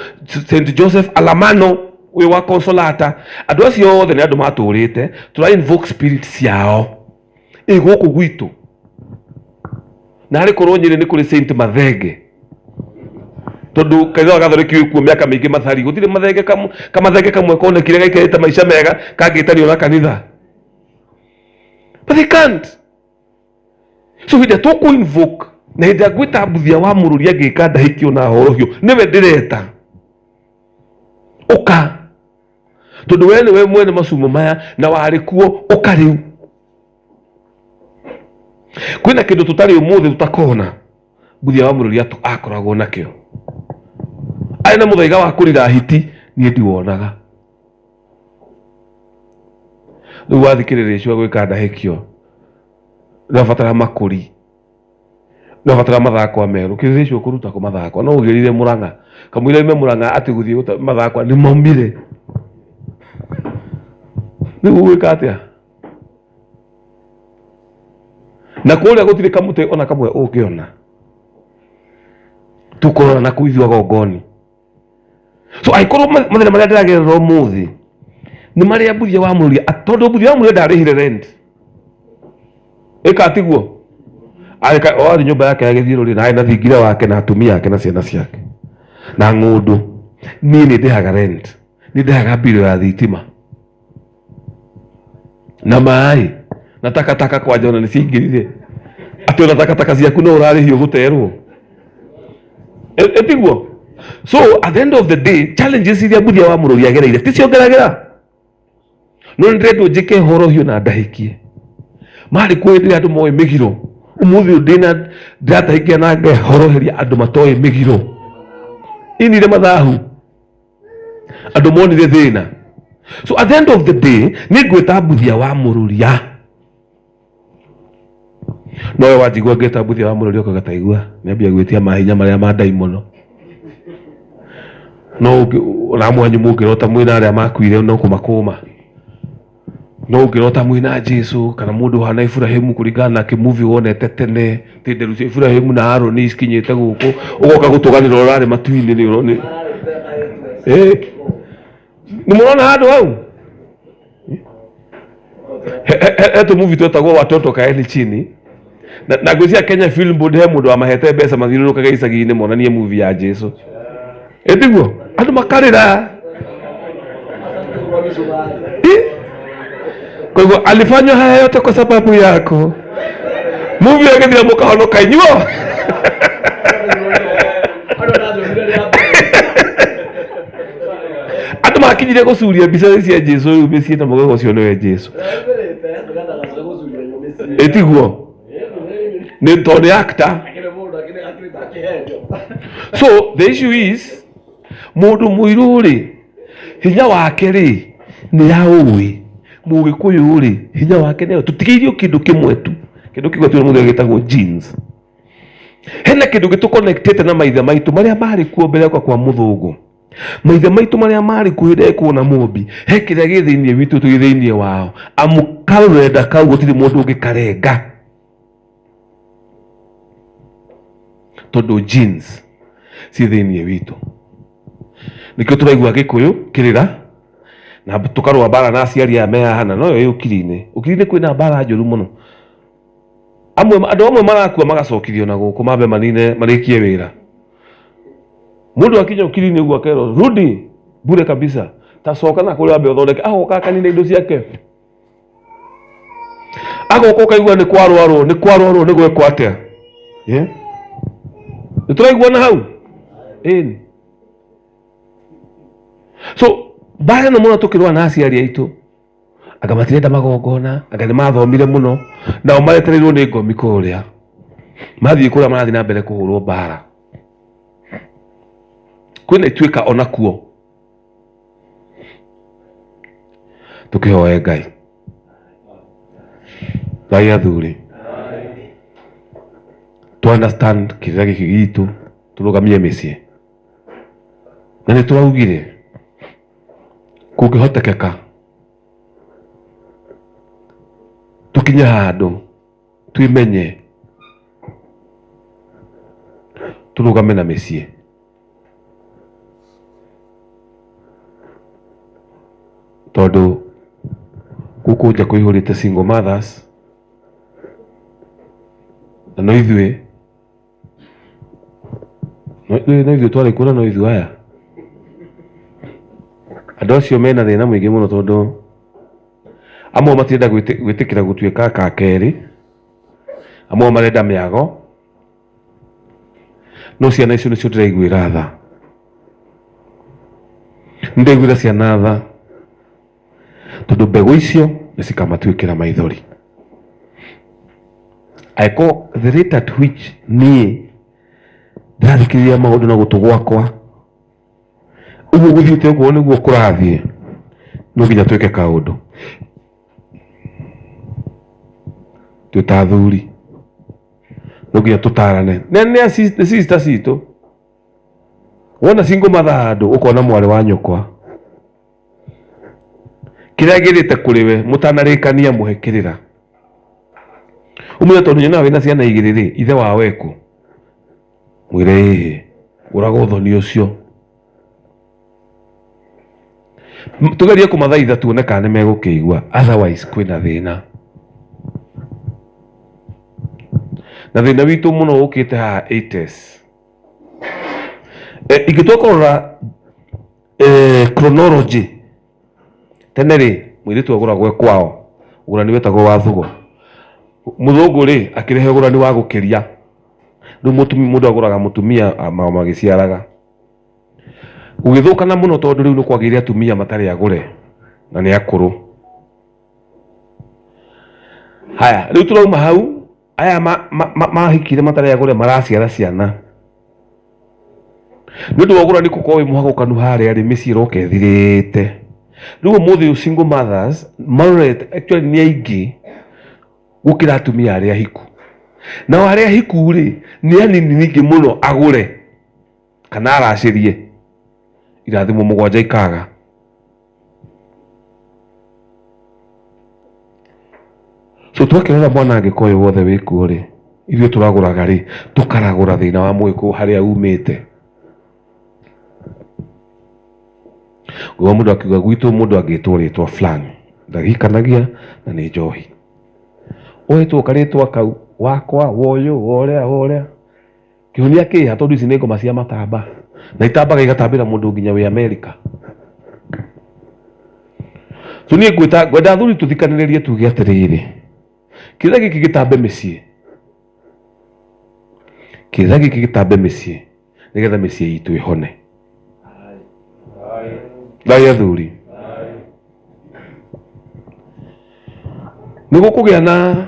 Saint Joseph Alamano ũyũ wa Consolata, andũ acio othe nĩ andũ matũrĩte, tũra invoke spirit ciao ĩ gũkũ gwitũ. Na harĩ korwo Nyĩrĩ nĩ kũrĩ Saint Mathenge, tondũ kanitha wa Gathoreki wĩ kuo mĩaka mĩingĩ Mathari, gũtirĩ mathenge kamathenge kamwe konekire gaikarĩte maica mega kangĩtanio na kanitha, but they can't. So hĩndĩ ĩrĩa tũkũ invoke na hĩndĩ ĩrĩa ngwĩta Mbuthia wa Mũrũri angĩka ndahĩkio na horohio, nĩwe ndĩreta ũka, tondũ we nĩwe mwene macumo maya na warĩ kuo, ũka rĩu. Kwĩna kĩndũ tũtarĩ ũmũthĩ tũtakona, Mbuthia wa Mũrũri akoragwo nakĩo. Arĩ na mũthaiga wa kũrira hiti, niĩ ndiwonaga. Rĩu wathikĩrĩria icua gwĩka ndahĩkio, nĩwabatara makũri, nĩwabatara mathakwa merũ. Kĩrĩrĩ icio ũkũruta kũ mathakwa? No ũgĩrire Mũrang'a, kamũira ume Mũrang'a atĩ gũthiĩ gũta mathakwa nĩ maumire. Rĩu ũgwĩka atĩa? Na kũrĩa gũtirĩ kamũtĩ ona kamwe ũngĩona. Tũkũrora na kũu ithuĩ agongoni. So angĩkorwo mathĩna marĩa ndĩragerera ũmũthĩ nĩ marĩa Mbuthia wa Mũrũria, tondũ Mbuthia wa Mũrũria ndarĩhire rent. Ĩka tiguo? Arĩ nyũmba yake ya gĩthiũrũrĩ na arĩ na thingira wake na atumia ake na ciana ciake na ng'ũndũ. Niĩ nĩ ndĩhaga rent, nĩ ndĩhaga mbirũ ya thitima na maĩ na takataka kwanja ona nĩ ciaingĩrire. Atĩ ona takataka ciaku no ũrarĩhio gũterwo. Ĩtiguo? So at the end of the day, challenges iria Mbuthia wa Mũrũri agereire ticio ngeragĩra. No nĩ ndĩrendwo njĩke horohio na ndahĩkie. Marĩ kuo hĩndĩ ĩrĩa andũ moĩ mĩgiro. Ũmũthĩ ũyũ ndĩna ndĩratahĩkia na ngehoroheria andũ matoĩ mĩgiro. Inire mathahu. Andũ monire thĩna. So at the end of the day, nĩ ngwĩta Mbuthia wa Mũrũria. Nowe wanjigua ngĩta Mbuthia wa Mũrũria ũkauga taigua, nĩambia gwĩtia mahinya marĩa ma ndaimono. No ona amwe anyu mũngĩrota mwĩna arĩa makuire no kũmakũma. No ũngĩrota mwĩna Jesu kana mũndũ ũhana Iburahĩmu kũringana na kĩmuvi wonete tene, atĩ nderu cia Iburahĩmu na Harũni cikinyĩte gũkũ, ũgoka gũtũganĩra ũrarĩ matu-inĩ nĩ ũro- nĩ Nĩ mũrona handũ hau? He tũmuvi twetagwo Watoto Kaeni Chini. Na ngwĩciria Kenya Film Board he mũndũ wamahete mbeca mathiũrũrũkage icagi-inĩ monanie movie ya Jesu. Ĩtiguo? Andũ makarĩra. Kwa hivyo alifanywa haya yote kwa sababu yako. Movie agĩthira mũkahonoka inyuo. Andũ makinyire gũcuria mbica cia Jesu rĩu mĩciĩ na mũgego ũcio nĩwe Jesu. Ĩtiguo? Nĩ tondũ nĩ actor. So the issue is mũndũ mũirũ rĩ hinya wake rĩ nĩ aũĩ mũgĩkũyũ rĩ hinya wake nĩ tũtigĩirio kĩndũ kĩmwe tu kĩndũ kĩmwe tu mũthenya gĩtagwo genes hena kĩndũ gĩtũconnectĩte na maithe maitũ marĩa marĩ kuo mbere ya kwa mũthũngũ maithe maitũ marĩa marĩ kuo hĩndĩ ĩrĩa na mũmbi he kĩrĩa gĩ thĩinĩ witũ tũgĩ thĩinĩ wao amu karũrenda kau gũtirĩ mũndũ ũngĩkarenga tondũ genes ciĩ thĩinĩ witũ nĩkĩo tũraigua gĩkũyũ kĩrĩra na tũkarũa mbara na aciari aya me haha na noyo ĩ ũkiri-inĩ ũkiri-inĩ kwĩna mbara njũru mũno amwe andũ amwe marakua magacokithio na gũkũ mambe manine marĩkie wĩra mũndũ akinya ũkiri-inĩ ũguo akerwo rudi bure kabisa tacoka na kũrĩa wambe ũthondeke agoka akanina indo ciake agoka ũkaigua nĩ kwarwarwo nĩ kwarwarwo nĩ gwekwo atĩa Eh? nĩ tũraiguana hau ĩni so mbara ĩno mũno tũkĩrũa na aciari aitũ anga matirenda magongona anga nĩ mathomire mũno nao maretereirwo nĩ ngomi kũrĩa mathiĩ kũrĩa marathiĩ na mbere kũhũrwo mbara kwĩna ituĩka ona kuo tũkĩhoe ngai ngai athuri to understand kĩrĩra gĩkĩ gitũ tũrũgamie mĩciĩ na nĩ tũraugire kũngĩhotekeka tũkinye handũ twĩmenye tũrũgame na mĩciĩ tondũ gũkũ nja kũihũrĩte single mothers na no ithuĩ no ithuĩ twarĩ kuo na no ithuĩ aya andũ acio mena thĩna mũingĩ mũno tondũ amwe matirenda gwĩtĩkĩra gũtuĩka ka kerĩ amwe marenda mĩago no ciana icio nĩcio ndĩraiguĩra tha nĩndaiguĩra ciana tha tondũ mbegũ icio nĩ cikamatuĩkĩra maithori angĩkorwo the rate at which niĩ ndĩrathikĩrĩria maũndũ na gũtũ gwakwa ũguo gũthiĩte ũguo nĩguo kũrathiĩ no nginya twĩke kaũndũ twĩ ta athuri no nginya tũtarane nĩ sister citũ wona single mother handũ ũkona mwarĩ wa nyũkwa kĩrĩa gĩrĩte kũrĩ we mũtanarĩkania mũhe kĩrĩra ũmwĩre tondũ nyonaga wĩna ciana igĩrĩ rĩ ithe wao ekũ mwĩre ĩhĩ ũraga ũthoni ũcio tugerie kũmathaitha tuone kana nĩ megũkĩigua otherwise kwĩna thĩna na thĩna witũ mũno ũkĩte haha 80s ingĩtua kũrora chronology tene rĩ mũirĩtu agũragwo e kwao ũgũrani wetagwo wa thugo. Mũthũngũ rĩ akĩrehe ũgũrani wa gũkĩria. Rĩu mũndũ agũraga mũtumia magĩciaraga. Gũgĩthũkana mũno tondũ rĩu nĩ kwagĩire atumia matarĩ agũre na nĩ akũrũ. Haya, rĩu tũrauma hau, aya mahikire matarĩ agũre maraciara ciana. Nĩ ũndũ wa ũgũrani gũkorwo wĩ mũhagũkanu harĩa rĩ, mĩciĩ ĩroka ĩthirĩte. Rĩu ũmũthĩ ũyũ single mothers marorete actually nĩ aingĩ gũkĩra atumia arĩa ahiku. Nao arĩa ahiku rĩ, nĩ anini ningĩ mũno agũre kana aracĩrie. Irathimo mũgwanja ikaga. So twakĩrora mwanangĩko ũyũ wothe wĩkuo rĩ, ithuĩ tũragũraga rĩ, tũkaragũra thĩna wa mũgĩkũyũ harĩa umĩte. Ũguo mũndũ akiuga gwitũ mũndũ angĩtwo rĩtwa fulani ndahikanagia na nĩ njohi. Ũhetwo karĩtwa kau wakwa woyũ worĩa worĩa. Kĩhonia kĩha tondũ ici nĩ ngoma cia matamba na itambaga igatambĩra mũndũ nginya wĩ Amerika. So niĩ ngwĩta ngwenda athuri tũthikanĩrĩrie tuge atĩrĩrĩ, kĩrĩra gĩkĩ gĩtambe mĩciĩ, kĩrĩra gĩkĩ gĩtambe mĩciĩ nĩgetha mĩciĩ itũ ĩhone. Thayũ athuri. Nĩ gũkũgĩa na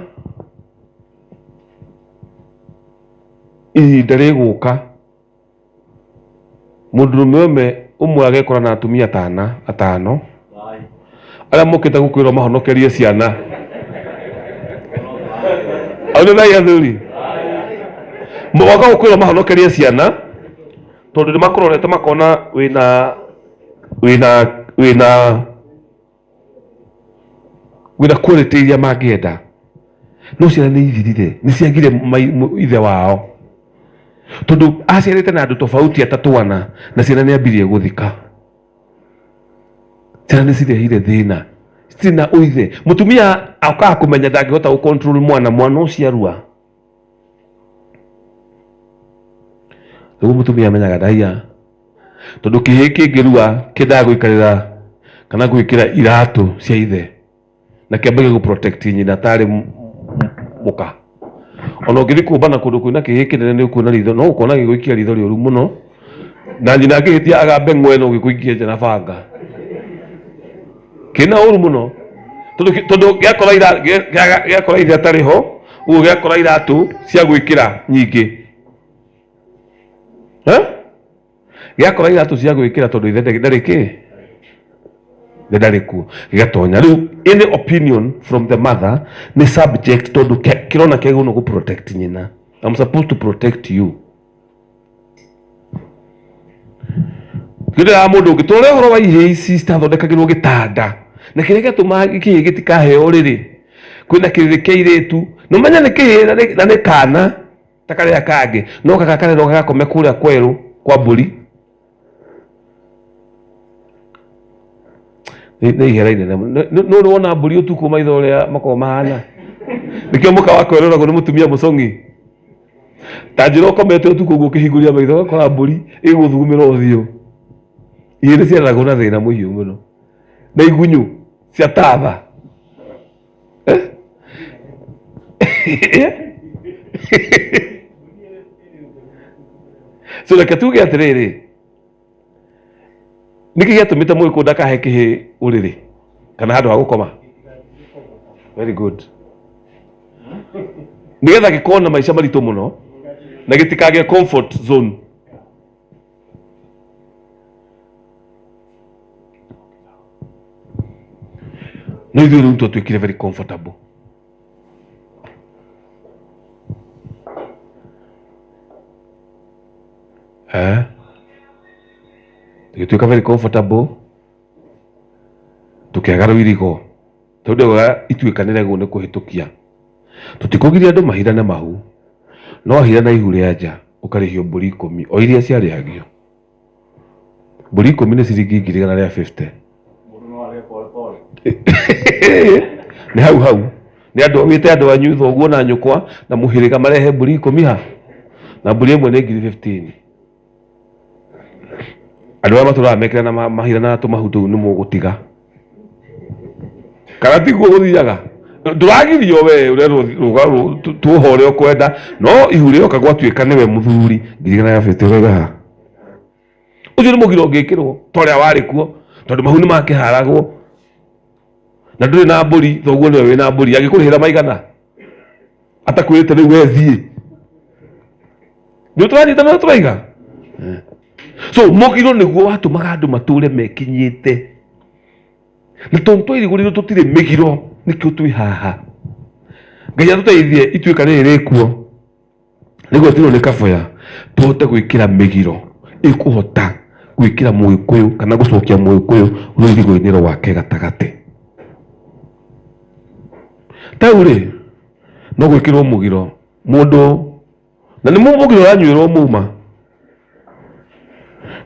ihinda rĩgũka mũndũrũme ũmwe ũmwe agekora na atumia atana atano arĩa mokĩte gũkwĩrwo mahonokerie ciana. Au nĩ thai athuri? Moka gũkwĩrwo mahonokerie ciana tondũ nĩ makũrorete makona wĩna wĩna wĩna wĩna quality iria mangĩenda, no ciana nĩ ithirire, nĩ ciagire ithe wao tondũ aciarĩte na andũ tofauti atatũ ana, na ciana nĩ ambirie gũthika. Ciana nĩ cirehire thĩna, citirĩ na ũithe. Mũtumia okaga kũmenya ndangĩhota gũ control mwana, mwana ũcio arua. Nĩguo mũtumia amenyaga ndaiya, tondũ kĩhĩĩ kĩngĩrua kĩendaga gũikarĩra kana gwĩkĩra iratũ cia ithe na kĩambe gũ protect nyina tarĩ mũka. Ona ũngĩthiĩ kũmbana kũndũ kwĩna kĩhĩĩ kĩnene nĩ ũkuona ritho, no ũkona gĩgũikia ritho rĩũru mũno, na nyina angĩhĩtia agambe ng'we no gĩkũikie nja na banga. Kĩna ũru mũno tondũ tondũ gĩakora gĩakora ithe atarĩ ho, ũguo gĩakora iratũ cia gwĩkĩra nyingĩ. Eh? Gĩakora iratũ cia gwĩkĩra tondũ ithe ndarĩ kĩ? Ithe ndarĩ kuo. Gĩgatonya. Rĩu any opinion from the mother nĩ subject tondũ kĩrona kĩagĩrĩirwo nĩ gũ protect nyina. I'm supposed to protect you. Gĩthĩ ya mũndũ ũngĩ tũrore ũhoro wa ihĩĩ ici citathondekagĩrwo gĩtanda na kĩrĩa gĩatũmaga kĩhĩĩ gĩtikaheo ũrĩrĩ kwĩna kĩrĩrĩ kĩa airĩtu na ũmenye nĩ kĩhĩĩ na nĩ kana ta karĩa kangĩ no gaka karerwo gagakome kũrĩa kwerũ kwa mbũri. Nĩ ihera inene mũno. Nĩ ũrĩ wona mbũri ũtukũ maitho ũrĩa makoragwo mahana? Nĩkĩo mũka wa kwerũragwo nĩ mũtumia mũcong'i. Ta njĩra ũkomete ũtukũ ũguo ũkĩhingũria maitho ũgakora mbũri ĩgũthugumĩra ũthiũ. Ihĩĩ nĩ ciareragwo na thĩna mũhiũ mũno. Na igunyũ cia tatha. Eh? So reke tuge atĩrĩrĩ, nĩkĩ gĩatũmĩte mũgĩkũyũ ndakahe kĩhĩĩ ũrĩrĩ kana handũ ha gũkoma? Very good. Nĩgetha gĩkorwo na maica maritũ mũno na gĩtikagĩe comfort zone. No ithuĩ rĩu twatuĩkire very comfortable. Eh? Tũgĩtuĩka very comfortable, tũkĩaga rũirigo, tondũ ndaugaga ituĩka nĩrĩagĩrĩirwo nĩ kũhĩtũkia. Tũtikũgiria andũ mahirane mahu, no wahirana ihu rĩa nja ũkarĩhio mbũri ikũmi o iria ciarĩhagio. Mbũri ikũmi nĩ ciringi ngiri igana rĩa fifty. Nĩ hau hau nĩ andũ wĩte andũ anyu thoguo na nyũkwa na mũhĩrĩga marehe mbũri ikũmi ha na mbũri ĩmwe nĩ ngiri fifteen. Andũ arĩa matũraga mekĩra na mahiranaga tũmahu tũu nĩ mũgũtiga. Kana tiguo gũthiaga? Ndũragirio we ũrerwo tuoha ũrĩa ũkwenda, no ihu rĩoka gwatuĩka nĩwe mũthuri, 1,050 ũrauga ha. Ũcio nĩ mũgiro ũngĩkĩrwo ta ũrĩa warĩ kuo, tondũ mahu nĩ makĩharagwo na ndũrĩ na mbũri, thoguo nĩwe wĩna mbũri, angĩkũrĩhĩra maigana atakwĩrĩte rĩu we thiĩ. Nĩ tũranyita na tũraiga. So mũgiro nĩguo watũmaga andũ matũre mekinyĩte, na tondũ twairigũrĩrwo tũtirĩ mĩgiro, nĩkĩo twĩ haha. Ngai atũteithie ituĩka rĩrĩ rĩkuo nĩguo tirwo nĩ kaboya, tũhote gwĩkĩra mĩgiro ĩkũhota gwĩkĩra mũgĩkũyũ kana gũcokia mũgĩkũyũ rũirigo-inĩ rwake gatagatĩ. Tau rĩ, no gwĩkĩrwo mũgiro mũndũ, na nĩ mũgiro ũranyuĩrwo muma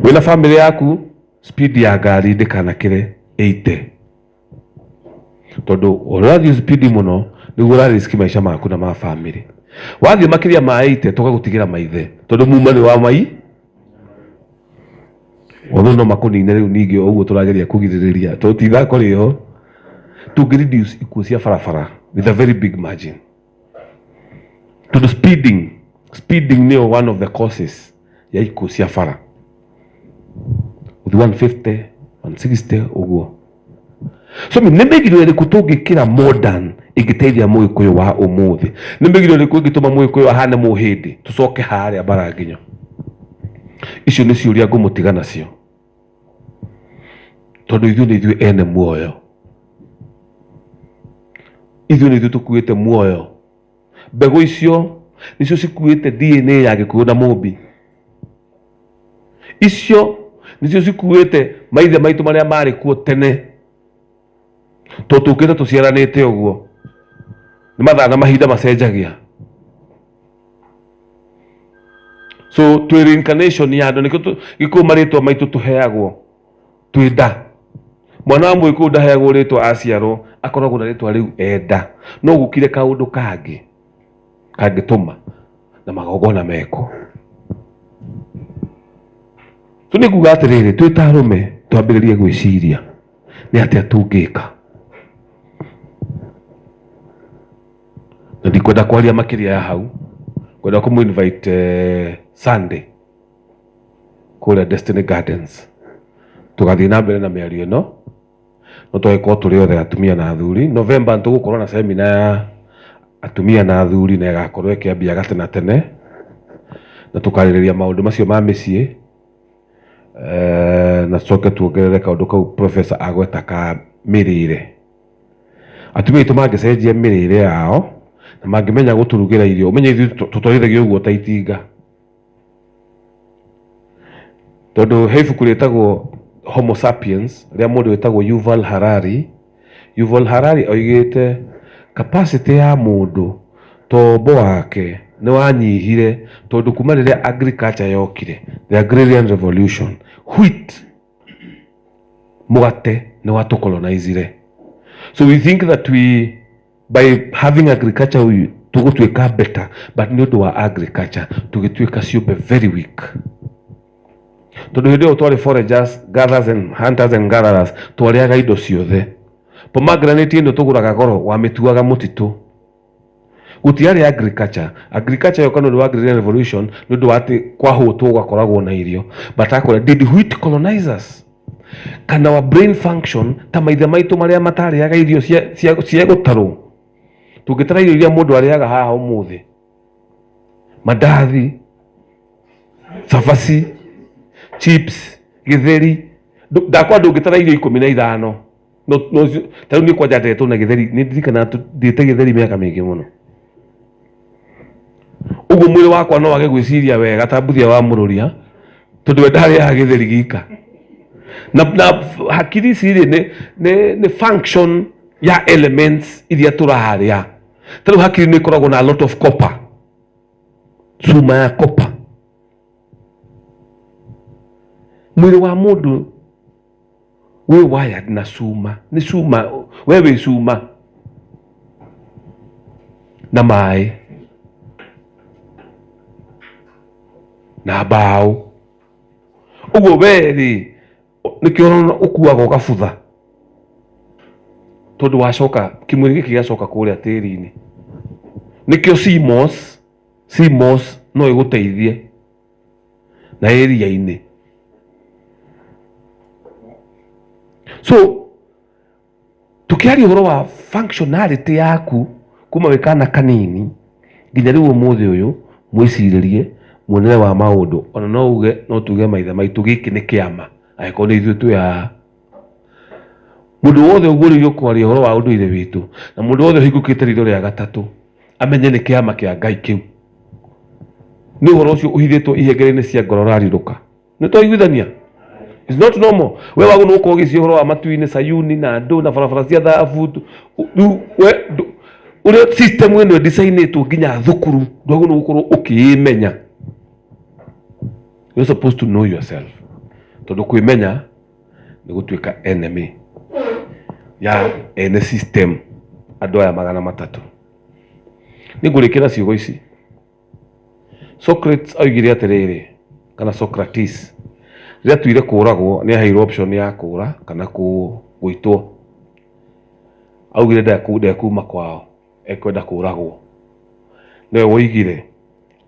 wĩna bamĩrĩ yaku, speed ya ngari ndĩkanakĩre 80, tondũ ũrĩa ũrathiĩ speed mũno nĩguo ũrariski maica maku na ma bamĩrĩ. Wathiĩ makĩria ma 80, tũgagũtigĩra maithe, tondũ muma nĩ wa mai othe no makũnine. Rĩu ningĩ ũguo tũrageria kũgirĩrĩria, tondũ ti ithako rĩho. Tũngĩ reduce ikuũ cia barabara with a very big margin, tondũ speeding nĩyo one of the causes ya ikuũ cia bara, gũthiĩ 150, 160 ũguo. So nĩ mĩgiro ĩrĩkũ tũngĩkĩra modern ĩngĩteithia mũgĩkũyũ wa ũmũthĩ? Nĩ mĩgiro ĩrĩkũ ĩngĩtũma mũgĩkũyũ ahane mũhĩndĩ, tũcoke harĩa mbara nginyo? Icio nĩ ciũria ngũmũtiga nacio, tondũ ithuĩ nĩ ithuĩ ene muoyo, ithuĩ nĩ ithuĩ tũkuĩte muoyo. Mbegũ icio nĩcio cikuĩte DNA ya Gĩkũyũ na Mũmbi. Icio nĩcio cikuĩte maithe maitũ marĩa marĩ kuo tene, tondũ tũkĩte tũciaranĩte ũguo. Nĩ mathaa na mahinda macenjagia, so twĩ reincarnation ya andũ. Nĩkĩo Gĩkũyũ marĩtwa maitũ tũheagwo twĩ nda. Mwana wa Mũgĩkũyũ ndaheagwo rĩtwa aciarwo, akoragwo na rĩtwa rĩu enda. No gũkire kaũndũ kangĩ kangĩtũma na magongona mekwo. So nĩ kuga atĩrĩrĩ, twĩ ta arũme twambĩrĩrie gwĩciria nĩ atĩa tũngĩka, na ndikwenda kwaria makĩria ya hau. Ngwenda kũmũ invite Sunday kũrĩa Destiny Gardens, tũgathiĩ na mbere na mĩario ĩno. No tũgagĩkorwo tũrĩ othe, atumia na athuri. November nĩ tũgũkorwo na semina ya atumia na athuri, na ĩgakorwo ĩkĩambia gatene tene, na tũkarĩrĩria maũndũ macio ma mĩciĩ, na tũcoke tuongerere kaũndũ kau professor agweta ka mĩrĩre. Atumia aitũ mangĩcenjia mĩrĩre yao na mangĩmenya gũtũrugĩra irio, ũmenye ithuĩ tũtwarithagio ũguo ta itinga, tondũ he ibuku rĩtagwo Homo Sapiens rĩa mũndũ wĩtagwo Yuval Harari. Yuval Harari oigĩte capacity ya mũndũ, tombo wake nĩ wanyihire, tondũ kuma rĩrĩa agriculture yokire, the agrarian revolution, wheat, mũgate, nĩ watũcolonizire. So we think that we by having agriculture we tũgũtuĩka better, but nĩ ũndũ wa agriculture tũgĩtuĩka ciũmbe very weak, tondũ hĩndĩ ĩyo twarĩ foragers, gatherers and hunters and gatherers, twarĩaga indo ciothe. Pomegranate ĩno tũgũraga goro wamĩtuaga mũtitũ. Gũtiarĩ agriculture. Agriculture yoka nĩ ũndũ wa agrarian revolution, nĩ ũndũ wa atĩ kwahũtwo gũgakoragwo na irio. But akwĩra, did wheat colonize us kana our brain function ta maithe maitũ marĩa matarĩaga irio cia gũtarwo? Tũngĩtara irio iria mũndũ arĩaga haha ũmũthĩ, mandathi, cabaci, chips, gĩtheri, ndakwa ndũngĩtara irio 15. No ta rĩu niĩ kwanja ndetwo na gĩtheri, nĩ ndirikanaga ndĩte gĩtheri mĩaka mĩingĩ mũno. Ũguo mwĩrĩ wakwa no wage gwĩciria wega ta mbuthia wa mũrũria, tondũ we ndarĩaga gĩtheri gika. Na hakiri ici rĩ, nĩ function ya elements iria tũrarĩa. Ta rĩu hakiri nĩ ĩkoragwo na a lot of copper, cuma ya copper. Mwĩrĩ wa mũndũ wĩ wired na cuma, nĩ cuma, we wĩ cuma na maĩ na mbaũ. Ũguo we rĩ, nĩkĩo ũrona ũkuaga ũgabutha. Tondũ wacoka kĩmwĩrĩ gĩkĩ gĩacoka kũrĩa tĩri-inĩ. Nĩkĩo CMOS, CMOS no ĩgũteithie na area-inĩ. So Tũkĩaria ũhoro wa functionality yaku kuma wĩ kana kanini nginya rĩu ũmũthĩ ũyũ, mwĩcirĩrie, muonere wa maũndũ, ona no uge no tuge maithe maitũ gĩkĩ nĩ kĩama angĩkorwo nĩ ithuĩ twĩ haha. Mũndũ wothe ũguũrĩirio kwaria ũhoro wa ũndũire witũ na mũndũ wothe ũhingũkĩte ritho rĩa gatatũ amenye nĩ kĩama kĩa Ngai kĩu. Nĩ ũhoro ũcio ũhithĩtwo ihengere-inĩ cia ngoro ũrarirũka. Nĩ twaiguithania? It's not normal. We wagũ nĩ gũkorwo ũgĩciria ũhoro wa matu-inĩ, Sayuni na andũ na barabara cia thahabu. Rĩu we ũrĩa system ĩno ĩdesign-ĩtwo nginya thukuru ndwagũ nĩ gũkorwo ũkĩĩmenya. You're supposed to know yourself. Tondũ kwĩmenya nĩ gũtuĩka enemy ya ene system andũ aya 300. Nĩ ngũrĩkĩra ciugo ici. Socrates oigire atĩrĩrĩ, kana Socrates, rĩrĩa atuire kũragwo nĩ aheirwo option ya kũra kana gũitwo. Augire ndekuma kwao, ekwenda kũragwo. Nĩwe woigire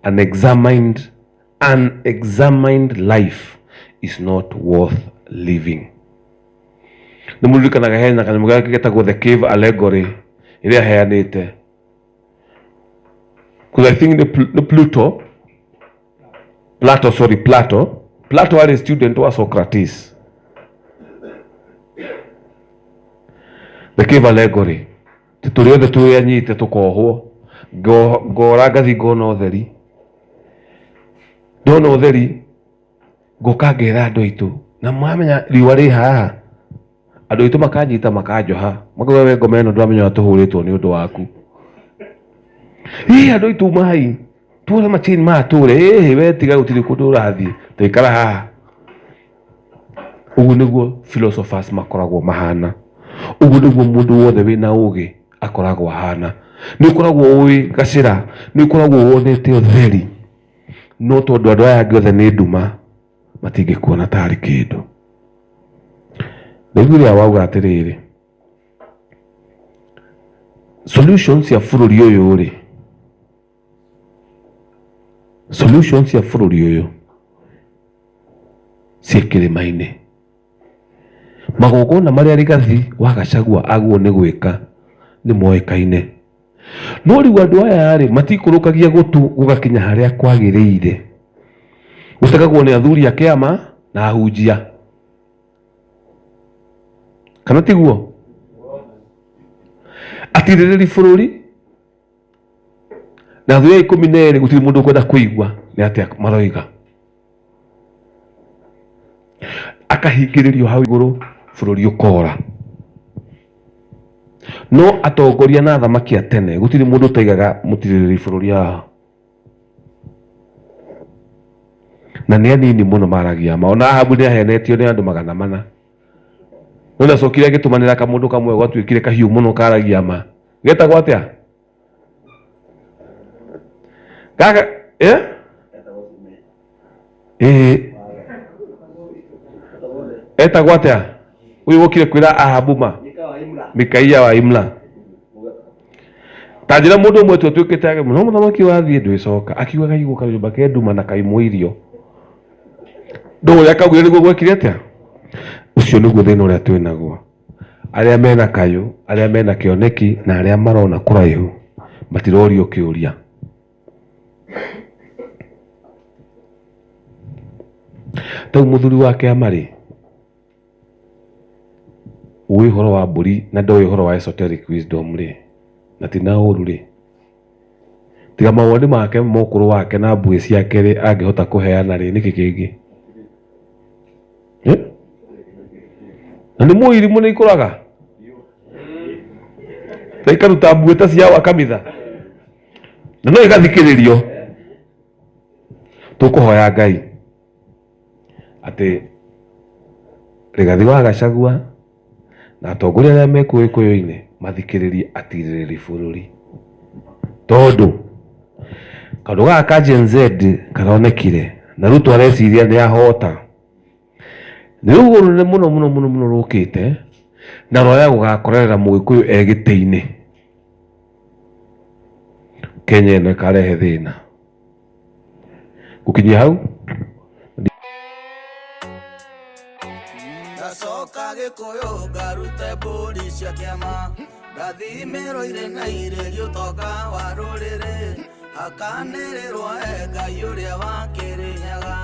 unexamined life is not worth living. Nĩ mũririkanaga hena kanyamũ gake getagwo The Cave Allegory ĩrĩa aheanĩte. Because I think nĩ Pluto, Plato, sorry, Plato. Plato arĩ student wa Socrates. The Cave Allegory. Ti tũrĩ othe twĩ anyite tũkohwo. Ngora ngathi ngona ũtheri. Ndona ũtheri ngoka ngera andũ aitũ na mwamenya riũa rĩ haha andũ aitũ makanyita makanjoha makauga we ngoma ĩno ndwamenya ũrĩa tũhũrĩtwo nĩ ũndũ waku. Ĩ andũ aitũ umai tuone machini maya tũre ĩhĩ we tiga gũtirĩ kũndũ ũrathiĩ taikara haha. Ũguo nĩguo philosophers makoragwo mahana, ũguo nĩguo mũndũ wothe wĩna ũgĩ akoragwo ahana. Nĩ ũkoragwo ũĩ gacĩra, nĩ ũkoragwo wonete ũtheri, no tondũ andũ aya angĩ othe nĩ nduma matingĩkuona tarĩ kĩndũ. Ndaiguire wauga atĩrĩrĩ, solution cia bũrũri ũyũ rĩ, solution cia bũrũri ũyũ ciĩ kĩrĩma-inĩ. Magongona marĩa Rigathi wa Gachagua agwo nĩ gwĩka nĩ moĩkaine. No rĩu andũ aya rĩ, matikũrũkagia gũtũ gũgakinya harĩa kwagĩrĩire. Gũtegagwo nĩ athuri a kĩama na ahunjia. Kana tiguo? Atirĩrĩri bũrũri na athuri a 12 gũtirĩ mũndũ ũkwenda kũigua nĩ atĩa maroiga. Akahingĩrĩrio hau igũrũ bũrũri ũkora. No atongoria na athamaki a tene gũtirĩ mũndũ ũtaigaga mũtirĩrĩri bũrũri haha. Na nĩ anini mũno maragia ma. Ona Ahabu nĩ ahenetio nĩ andũ 400. No nĩ acokire agĩtũmanĩra kamũndũ kamwe gwatuĩkire kahiũ mũno karagia ma. Getagwo atĩa? Gaka eh? Ĩĩ. Etagwo atĩa? Ũyũ wokire kwĩra Ahabu ma? Mikaia wa Imla. Ta njĩra mũndũ ũmwe tu atuĩkĩte age no mũthamaki wathiĩ ndwĩcoka akiuga kaigwo kanyũmba ke nduma na kaimwo irio. Ndũ ũrĩa kaugire nĩguo gwekire atĩa? Ũcio nĩguo thĩna ũrĩa twĩ naguo. Arĩa mena kayũ, arĩa mena kĩoneki na arĩa marona kũraihu matirorio kĩũria. Tarĩu mũthuri wa kĩama rĩ, ũĩ ũhoro wa mbũri na ndoĩ ũhoro wa esoteric wisdom rĩ, na ti na ũru rĩ, tiga mawoni make ma ũkũrũ wake na mbuĩ ciake rĩ, angĩhota kũheana rĩ, nĩkĩ kĩngĩ? Eh? Na nĩ mũĩ irimũ nĩ ikũraga na ikaruta mbuĩ ta cia wakamitha na no igathikĩrĩrio. Tũkũhoya Ngai atĩ Rigathi wa Gachagua na atongoria arĩa me kũu Gĩkũyũ-inĩ mathikĩrĩrie atirĩrĩri bũrũri, tondũ kaũndũ gaka ka Gen Z karonekire na Ruto areciria nĩ ahota. Nĩ rũhuho rũnene mũno mũno mũno mũno rũkĩte. Na rwaya gũgakorerera Mũgĩkũyũ e gĩtĩ-inĩ, Kenya ĩno ĩkarehe thĩna. Gũkinyia hau. Ndacoka Gĩkũyũ ngarute mbũri cia kĩama, ndathimĩrwo irĩ na irĩrio ũtonga wa rũrĩrĩ, hakanĩrĩrwo e Ngai ũrĩa wa Kĩrĩnyaga.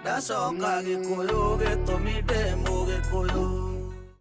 Ndacoka Gĩkũyũ gĩtũmi ndĩ Mũgĩkũyũ.